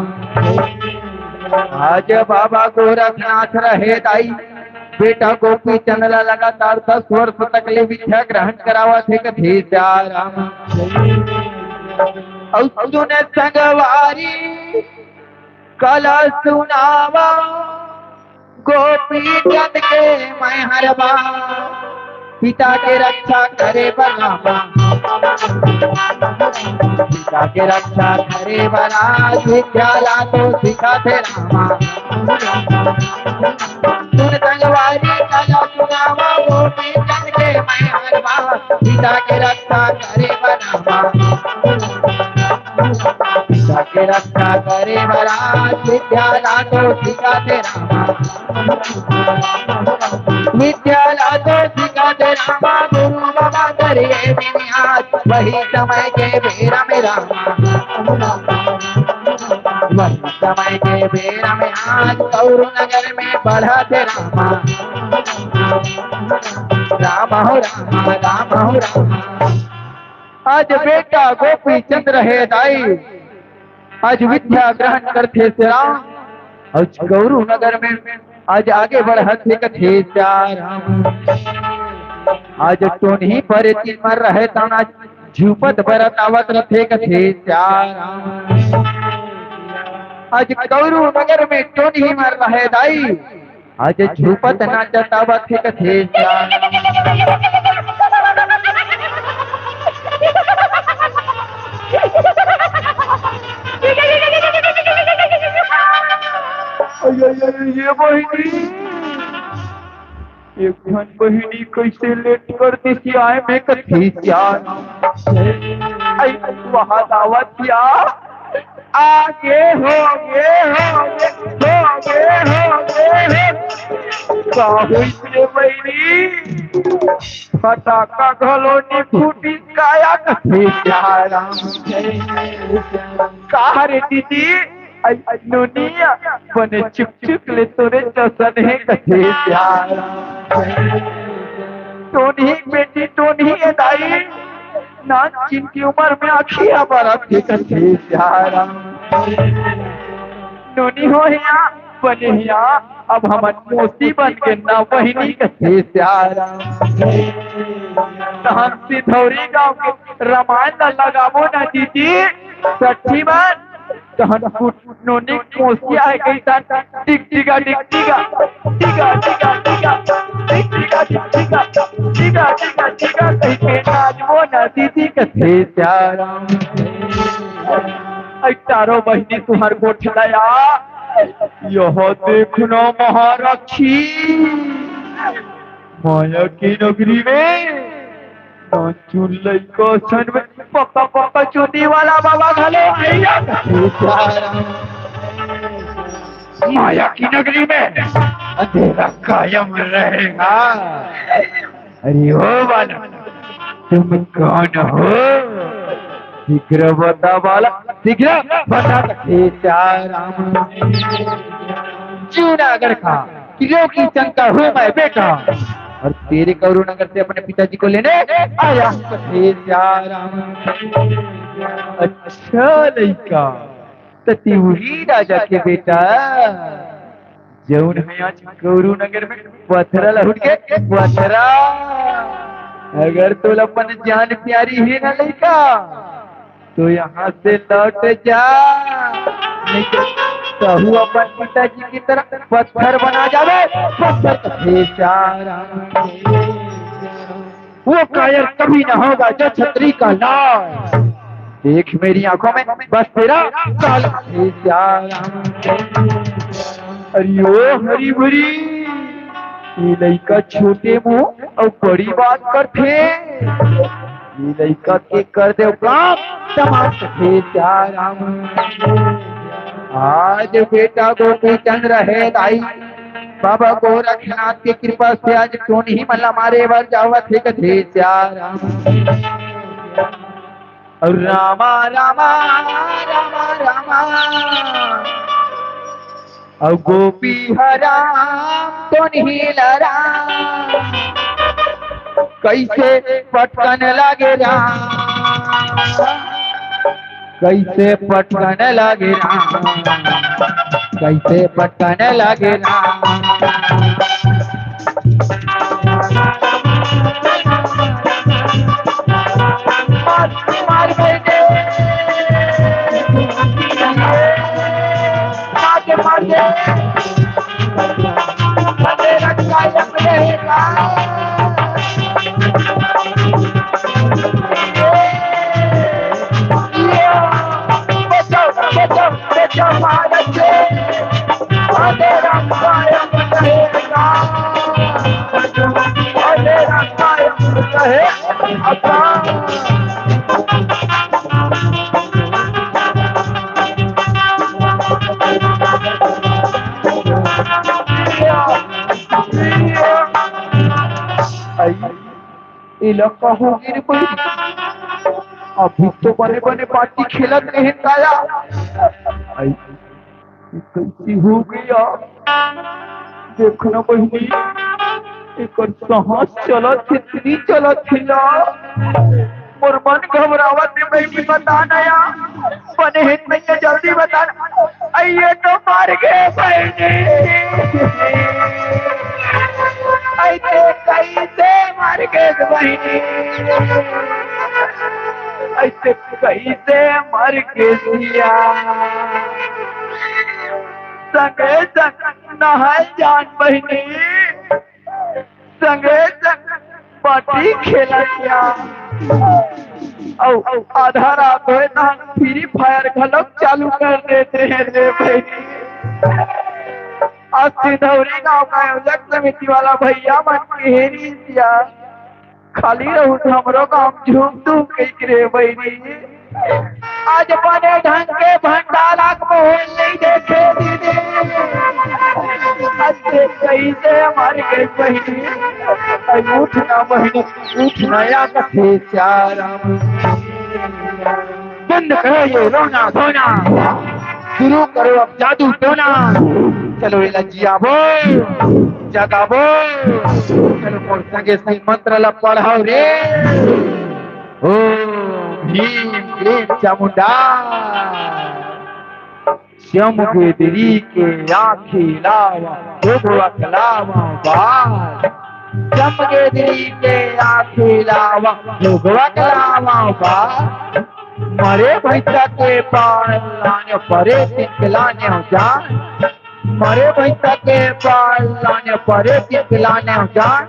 आज बाबा गोरखनाथ रहे दाई, बेटा गोपी चंद ला लगातार दस वर्ष तक ले विद्या ग्रहण करावत हे, कथे सियाराम। अउ सुन संगवारी कला सुनावा, गोपी चंद के मैं हरवा, पिता के रक्षा करे बर रामा, पिता के रक्षा करे बर आज विद्या ला तो सिखाथे रामा। सुन संगवारी कला सुनावा, गोपी चंद के मैं हरवा, पिता के रक्षा करे बर रामा, पिता के रक्षा करे बर आज विद्या ला तो सिखाथे रामा। विद्या ला तो सिखाथे रामा, गुरु बाबा करिहे विन्यास, वही समय के बेरा में रामा, वही समय के बेरा में आज कौरव नगर में पढ़ाथे रामा। राम हो राम, राम हो राम। आज बेटा गोपी चंद हे दाई, आज विद्या ग्रहण करथे सियाराम, आज कौरव नगर में आज आगे बढ़त हे, कथे सियाराम। आज टोनही परे तिन मन रहे तन आज झूपत बरत आवत रथे, कथे सियाराम। आज कौरव नगर में टोनही मन रहे दाई, आज झूपत नाचत आवत हे, कथे सियाराम। अय, अय, अय, ये बहिनी, एक ठन बहिनी कइसे लेट कर दिस आए में, कथे सियाराम। अय, वहाँ दावत या आगे हो गे, हो गे, हो गे, हो गे, हो। का होइस रे बहिनी? फटाका घलो नी फूटी काया, कथे सियाराम। का रे दीदी? अय, अय, नोनिया, बने चुक चुक ले तोरे जसन हे, कथे सियाराम। टोनही बेटी, टोनही ए दाई, नानचिन की उमर में आँखी हा बरत हे, कथे सियाराम। नोनी हो हिया, बने हिया, अब हमन मौसी बन के ना बहिनी, कथे सियाराम। तहन सिधौरी गांव के रामायण ला लगाबो ना दीदी, सच्ची मन, तहन कुट नोनी मौसी आए गई तन, टिक टिका टिक टिका, टिका टिका टिका, टिक टिका टिक टिका, टिका टिका टिका कहि के नाचबो ना दीदी, कथे सियाराम। अय चारों बहिनी तुहर गोठला या, यह देखना महारखी, माया की नगरी में नानचुन लइका सन में पक्का पक्का चुन्नी वाला बाबा घलो आइया। माया की नगरी में अंधेरा कायम रहेगा। अरे ओ बालक, तुम कौन हो? शीघ्र बता बालक, शीघ्र बता। सीताराम। जूनागढ़ का त्रिलोकी शंकर हूँ मैं बेटा, और तेरे कौरव नगर से अपने पिताजी को लेने आया हूँ। सीताराम। अच्छा लइका, त तू ही राजा के बेटा, जउन हे आज कौरव नगर में पथरा ला हुट के पथरा। अगर तोला अपन जान प्यारी हे ना लइका, तो यहाँ से लौट जा, नहीं तो तहू अपन पिताजी की तरह पत्थर बना जावे। पत्थर का बेचारा। वो कायर कभी ना होगा जो छतरी का लाल। देख मेरी आंखों में बस तेरा काल। हे श्याम। अरे ओ हरी भरी, ये लइका छोटे मुंह अउ बड़ी बात करथे। ये लइका के कर दे काम तमाम। हे श्याम। आज बेटा गोपी चंद रहे दाई, बाबा गोरखनाथ के कृपा से आज टोनही मन ला मारे बर जावत हे कथे श्याम। अउ रामा रामा रामा रामा, अउ गोपी ह राम टोनही ल राम, कइसे पटकन लागे राम, कइसे पटकन लागे राम, कइसे पटकन लागे राम। आई, एला का हो गे रे बहिनी? अभी तो बने बने पार्टी खेलत रहे काया। आई, ये कैसे हो गया? देख ना बहिनी, एकर सांस चलत हे, इतनी चलत हे ना। मोर मन घबरावत हे बहिनी, बता ना यार। बने हे भैया, जल्दी बता ना। अई, ये तो मर गे बहिनी। अई, ते कैसे मर गे बहिनी? अई, ते कैसे मर गे भैया? संगे संग नहाए जान बहिनी। संगे संग पार्टी खेला क्या? अउ आधा रात होए तहन Free Fire घलोक चालू कर देते हैं रे भाई। आज सिंधौरी गांव का आयोजक समिति वाला भैया मन के हेरी दिया। खाली रहू त हमरो गांव झूम धूम कहिके रे बहिनी। आज बने ढंग के भंडारा के माहौल नहीं देखे दीदी। आज ते कैसे मर गे बहिनी। अरे उठ ना बहिनी, उठ ना या कथे चाराम। बंद करो ये रोना धोना, शुरू करो अब जादू टोना। चलो एला जियाबो, जगाबो। चलो मोर संगे संग मंत्र ला पढ़ाओ रे। ओम भीम क्लीम चामुंडा। चमगेदरी के आँखी लावा, भोगवा के लावा बार। चमगेदरी के आँखी लावा, भोगवा के लावा बार। मरे भैंसा के पाल लाने परे तिनके लाने हो जान। मरे भैंसा के पाल लाने परे तिनके लाने हो जान।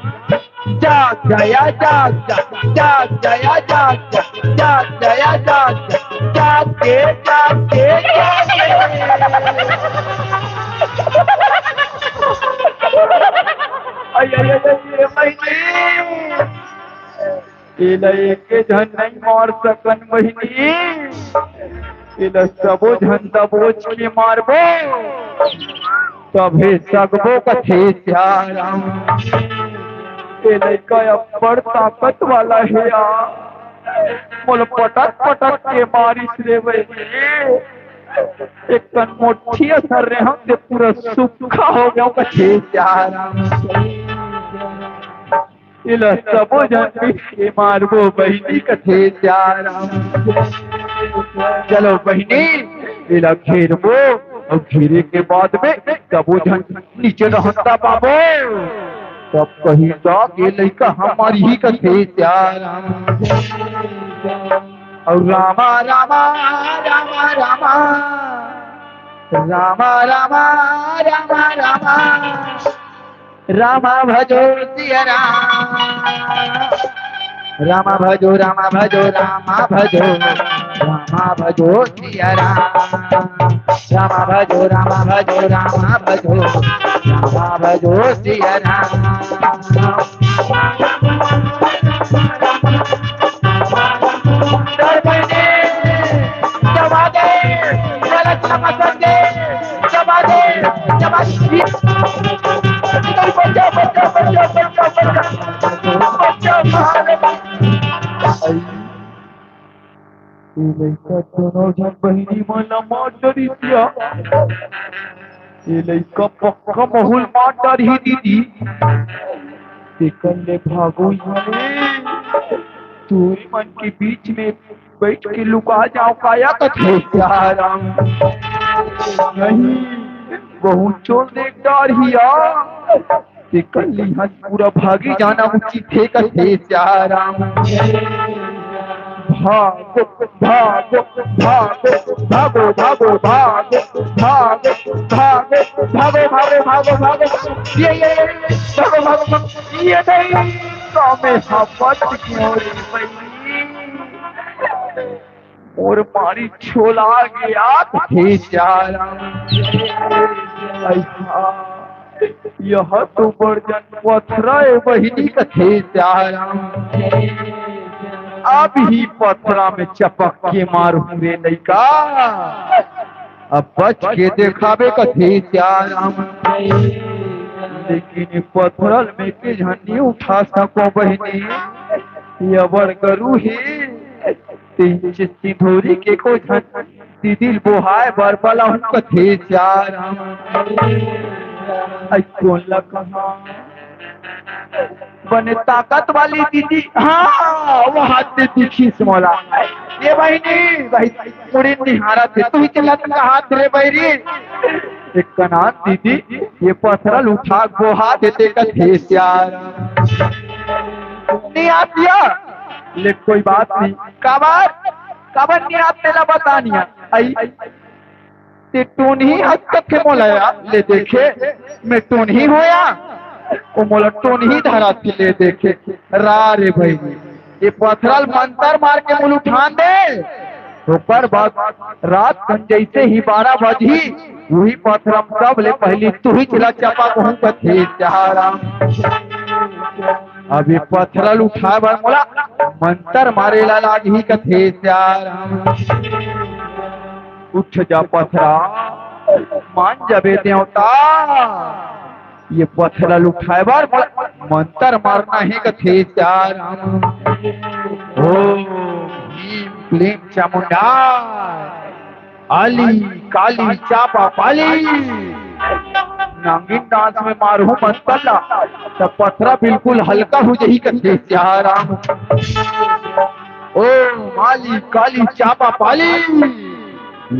जाग जया जाग जा, जाग जया जाग जा, जाग जया जाग जा, जाग के, जाग के, जाग के। अय, अय, अय, अय, अय, बहिनी। एला एके झन नइ मार सकन बहिनी, एला सबो झन दबोच के मारबो, तभे सकबो कथे सियाराम। ए लइका अब्बड़ ताकत वाला हे यार, मोला पटक पटक के मारिस रे बहिनी। एक कन मोठी असर रे हम ते पूरा सुक्खा हो गेंव कथे सियाराम। एला सबो झन मिल के मारबो बहिनी कथे सियाराम। चलो बहिनी, एला घेरबो अउ घेरे के बाद में सबो झन नीचे रहन दबाबो। तब कही जा के लइका हमर ही कथे सियाराम। अउ रामा रामा रामा रामा रामा रामा रामा रामा। रामा भजो सिया राम। रामा भजो, रामा भजो, रामा भजो, रामा भजो सिया राम। रामा भजो, रामा भजो, रामा भजो, रामा भजो सिया राम। डर बहिनी, दबा दे, गलत समझ दे, दबा दे, दबा दे। बच्चा, बच्चा, बच्चा, बच्चा, बच्चा, बच्चा, बच्चा, बच्चा। ए लइका दोनों झन बहिनी मन ला मार डरिस या। ए लइका पक्का महूँ ल मार डरही दीदी। तेकर ले भागो इहाँ ले। तुही मन के बीच में बइठ के लुका जांव काया कथे सियाराम। नहीं, बहुत चोर देख डारही या। तेकर ले इहाँ पूरा भागी जाना उचित हे कथे सियाराम। भागो, भागो, भागो, भागो, भागो, भागो, भागो, भागो, भागो, भागो, भागो, भागो, ये, ये, ये, भागो, भागो, भागो, ये नहीं, गाँव में हवा क्यों रे भाई? मोर मारी छोला गया, हे चाराम। अइहा, यह तो बड़ जन पथरा ए बहिनी कथे चाराम। अब ही पथरा में चपक के मारू रे लइका, अब बच के देखाबे कथे चाराम। लेकिन ये पथरल में के झन नी उठा सको बहिनी, ये बड़ गरू हे। तीन चित्ती धोरी के को झन दीदी ल बोहाय बर बलाहूँ कथे चाराम। अई कोन ला कहा बने ताकत वाली दीदी, हाँ, वहाँ ते दिखिस मोला। ये बहिनी, भाई, मुड़ी निहारत हे, तुही के लत कहात रे बहिरी। एक कनान दीदी, ये पथरल उठा बोहा देते कथे चाराम। नी आतिया, ले कोई बात नहीं। काबर, काबर नी आत तेला बता निया। अई, ते टोनही हस कथे मोला या, ले देखे, मैं टोनही हों या, ओ मोला टोनही धराथे ले देखे, रा रे भाई, ये पथरल मंतर मार के मोला उठान दे, ओकर बाद रात कन जैसे ही बारह बजही, उही पथरा म सबले पहिली तुही ला चपा कहूँ कथे चाराम। अब ये पथरल उठाय बर मोला मंतर मारे ला लागही कथे चाराम। उठ जा पथरा, मान जाबे देवता। ये पथरल उठाय बर मोला मंतर मारना हे कथे चाराम। ओम ह्रीं क्लीं चामुंडा, आली काली चापा पाली। नांगिन dance में मारहूँ मंतर ला, त पथरा बिल्कुल हल्का हो जही कथे चाराम। ओम आली काली चापा पाली,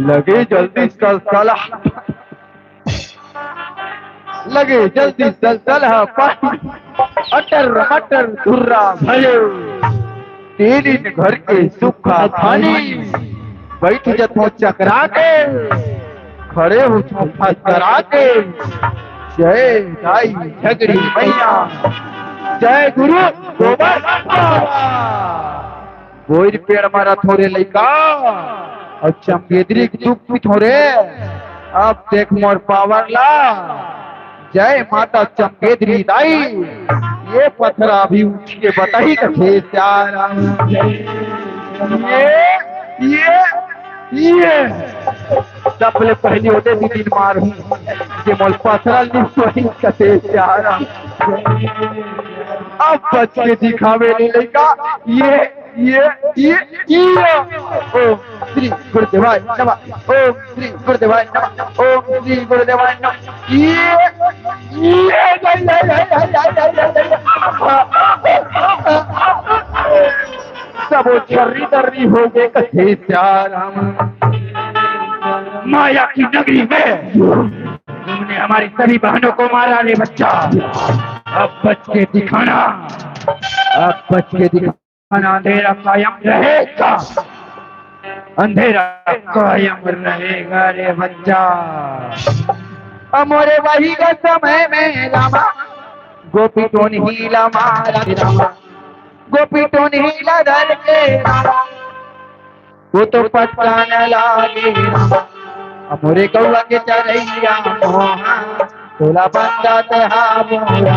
लगे जल्दी सलसला, लगे जल्दी सलसला पानी, अटर मटर धुर्रा भयो, तेलिन घर के सुक्खा थानी, बइठ जथों चकरा के, खड़े होथों फतरा के। जय दाई झगड़ी मैया, जय गुरु गोबर बाबा। बोइर पेड़ म रथों रे लइका, अउ चमगेदरी के दुख पीथों रे। अब देख मोर power ला, जय माता चमगेदरी दाई। ये पथरा भी उठ के बताही कथे चाराम। ये, ये, ये सबले पहिली ओदे दीदी ल मारहूँ, जे मोला पथरा ली सोही कथे चाराम। अब बच के दिखावे रे लइका, ये ये, ये, ये। ओम श्री गुरुदेवाय नमः। ओम श्री गुरुदेवाय नमः। ओम श्री गुरुदेवाय नमः। ये, ये, ये, ये। सबो छर्री दर्री हो गे कथे चाराम। माया की नगरी में तुमने हमारी सभी बहनों को मारा रे बच्चा। अब बच के दिखाना, अब बच के दिखाना। अंधेरा कायम रहेगा, अंधेरा कायम रहेगा रे बच्चा। अमोरे वही के समय में रामा, गोपी टोनही ला मारा रे रामा, गोपी टोनही ला धर के रामा, वो तो पटकान लागे रामा। अमोरे गौवा के चरैया मोहा, तोला बंदा ते हा मोरा।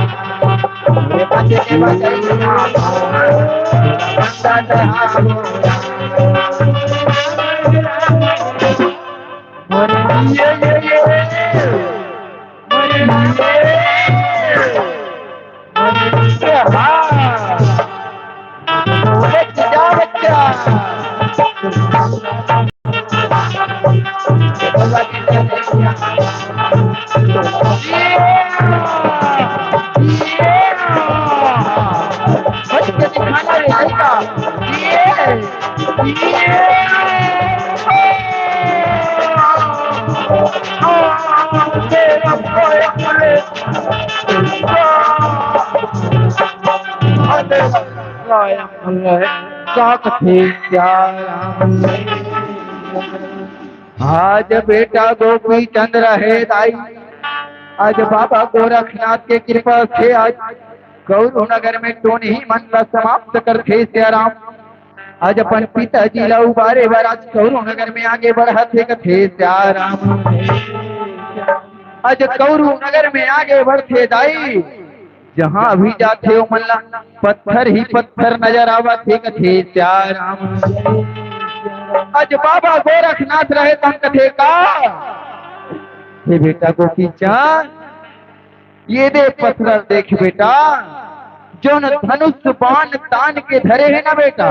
अमोरे बचे के बचैया मोहा, तोला बंदा ते हा मोरा। मोरे ये, ये, ये, ये। मोरे ये। मोरे ये, हाँ। बच जा बच्चा। का कथे सियाराम। आज बेटा गोपी चंद रहे दाई, आज बाबा गोरखनाथ के कृपा से आज कौरू नगर में टोनही मन ला समाप्त करथे सियाराम। आज अपन पिताजी ला उबारे बर आज कौरू नगर में आगे बढ़त हे कथे सियाराम। आज कौरू नगर में आगे बढ़थे दाई, जहाँ भी जाथे ओमन ला पत्थर ही पत्थर नजर आवत हे कथे सियाराम। आज बाबा गोरखनाथ रहे तन कथे का, हे बेटा गोपी चंद, ये दे पत्थर देख बेटा, जोन धनुष बाण तान के धरे हे ना बेटा,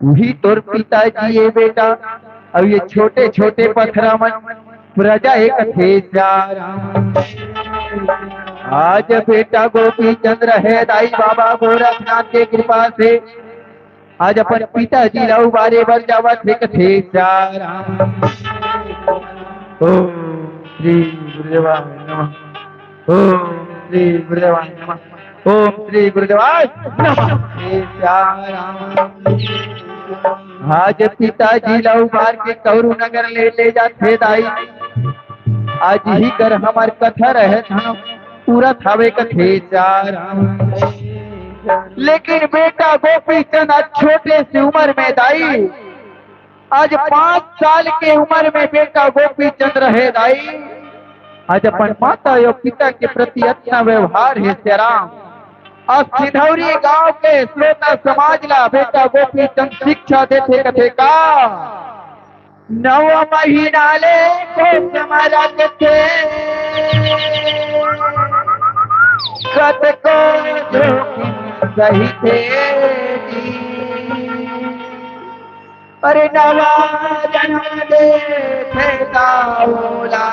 उही तोर पिताजी ए बेटा। अउ ये छोटे छोटे पथरा मन प्रजा ए कथे सियाराम। आज बेटा गोपी चंद रहे दाई बाबा गोरखनाथ के कृपा से आज अपन पिताजी ला उबारे बर जावत हे कथे सियाराम। ओम श्री गुरुदेवाय नमः। ओम श्री गुरुदेवाय नमः। ओम श्री गुरुदेवाय नमः। हे सियाराम। आज पिताजी ला उबार के कौरू नगर ले, ले जाथे दाई। आज ही कर हमर कथा रहे था, पूरा थावे कथे सियाराम। लेकिन बेटा गोपी चंद आज छोटे से उम्र में दाई, आज पाँच साल के उम्र में बेटा गोपी चंद रहे दाई, आज अपन माता अउ पिता के प्रति अतना व्यवहार हे सियाराम। आज सिंधौरी गांव के श्रोता समाज ला बेटा गोपी चंद शिक्षा देथे कथे का, नौ महीना ले कोख म रख के कतको जोखिम सही थे जी। अरे नवा जन्म दे थे दाऊला,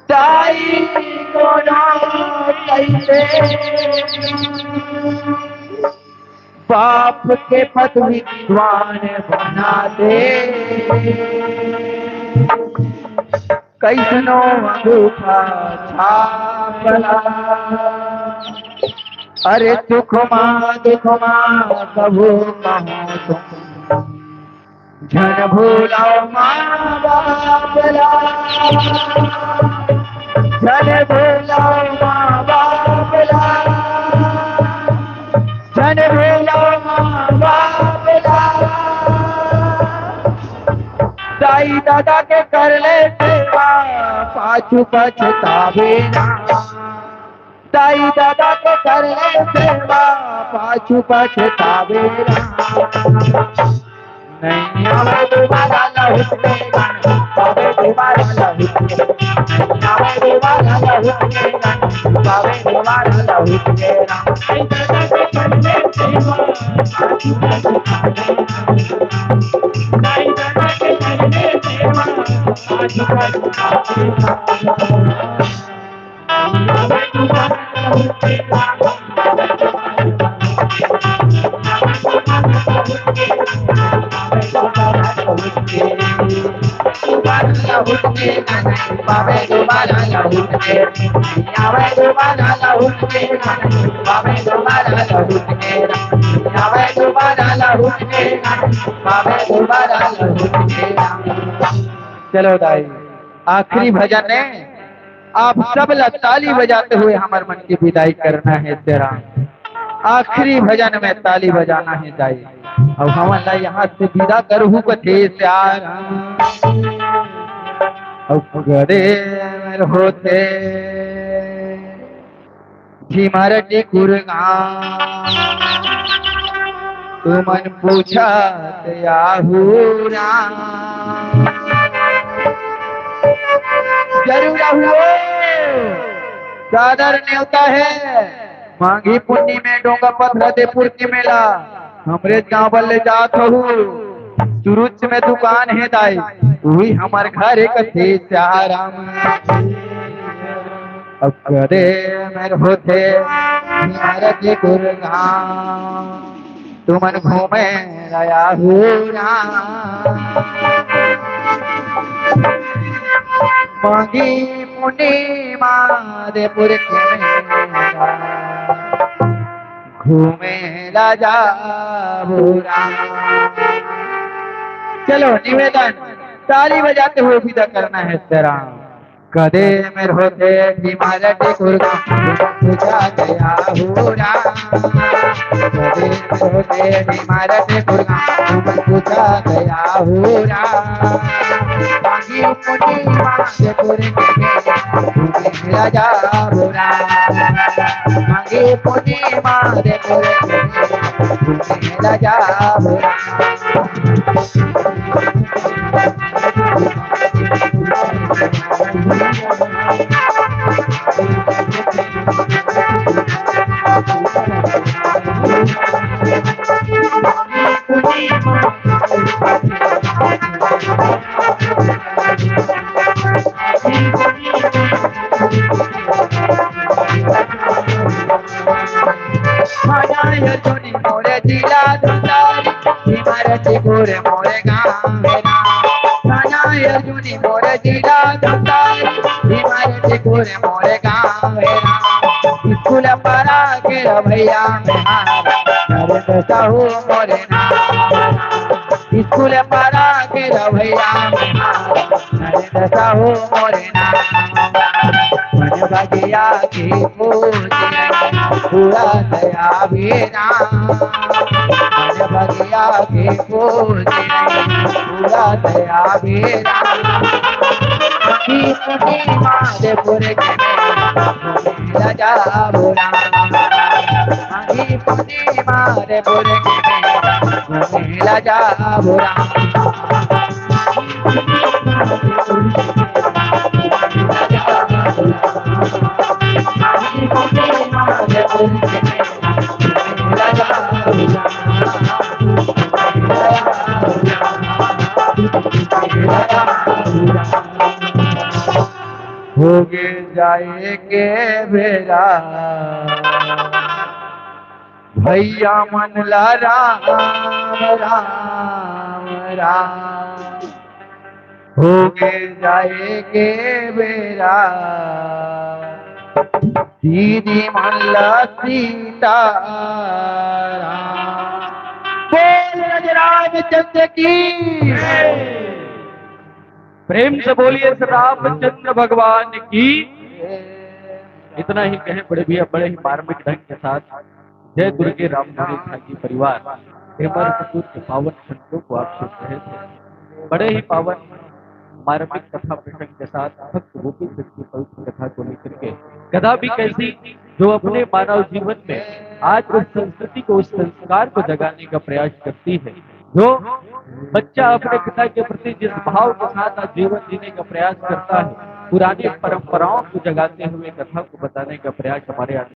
दाई कोनो कहिथे, बाप के पद विद्वान बना दे। कइसनो अंगूठा छापला, अरे सुख मा दुख मा कभू कहूँ तुम झन भूलव माँ बाप ला, झन भूलव माँ बाप ला, झन भूलव माँ बाप ला। दाई ददा के कर ले सेवा, पाछू पछतावे ना। दाई ददा के कर ले सेवा, पाछू पछतावे ना। नहीं आवे दोबारा लहुट के गाना, आवे दोबारा लहुट के। नहीं आवे दोबारा लहुट के गाना, आवे दोबारा लहुट के ना। चलो दाई, आखिरी भजन है, आप सब ला ताली बजाते हुए हमर मन की विदाई करना है तेरा। आखिरी भजन में ताली बजाना है दाई। अब हमन ला यहाँ से विदा करहू कथे सियाराम। अब करे मेर होथे झिमर टिकुर गाँव, तुमन पूछत आहू राम। जरूर आहू, सादर नेवता है। मांगी पुन्नी में डोंगा पथरा देपुर के मेला, हमरे गांव बल्ले जात हूँ। सुरुच में दुकान है दाई, वही हमार घर एक थे सियाराम। अब करे मेर होथे मारत गुरगांव, तुमन घूमे ला आहू राम। मांगी पुन्नी मा देपुर के मेला, घूमे ला जाबो राम। चलो, निवेदन, ताली बजाते हुए विदा करना है तेरा। कदे मेर होते बीमार टिकुर गा, पूछा गया हो राम। कदे मेर होते बीमार टिकुर गा, पूछा गया हो राम। मांगी पुनी मांगे पुर के, घूमे ला जाबो राम। मांगी पुनी मांगे पुर के, घूमे ला जाबो राम। मोरे जिला दंतारी, इमारत गोरे मोरे गाँव है ना। थाना अर्जुनी मोरे जिला दंतारी, इमारत गोरे मोरे गाँव है ना। स्कूल पारा के रवैया में हार, नरेंद्र साहू मोरे नाम। स्कूल पारा के रवैया में हार, नरेंद्र साहू मोरे नाम। मन बगिया के पूजे, पूरा दया बेरा। मन बगिया के पूजे, पूरा दया बेरा। की पुनी मारे पुर के मेला, घूमे ला जाबो राम। की पुनी मारे पुर के मेला, घूमे ला जाबो राम। होगे जाए के बेरा, भैया मन ला राम, राम, राम। होगे जाए के बेरा, दीदी मन ला सीता राम। बोल राज रामचंद्र की। प्रेम से बोलिए श्री रामचंद्र भगवान की। इतना ही कहें बड़े भैया, बड़े ही मार्मिक ढंग के साथ। जय दुर्गे राम धुनी ठाकी परिवार, हेमंत सूर्य पावन खंडों को आप सुन रहे थे। बड़े ही पावन मार्मिक कथा प्रसंग के साथ भक्त गोपी सिंह की पवित्र कथा को लेकर के, कथा भी कैसी जो अपने मानव जीवन में आज उस संस्कृति को, उस संस्कार को जगाने का प्रयास करती है, जो बच्चा अपने पिता के प्रति जिस भाव के साथ आज जीवन जीने का प्रयास करता है, पुरानी परंपराओं को जगाते हुए कथा को बताने का प्रयास हमारे आज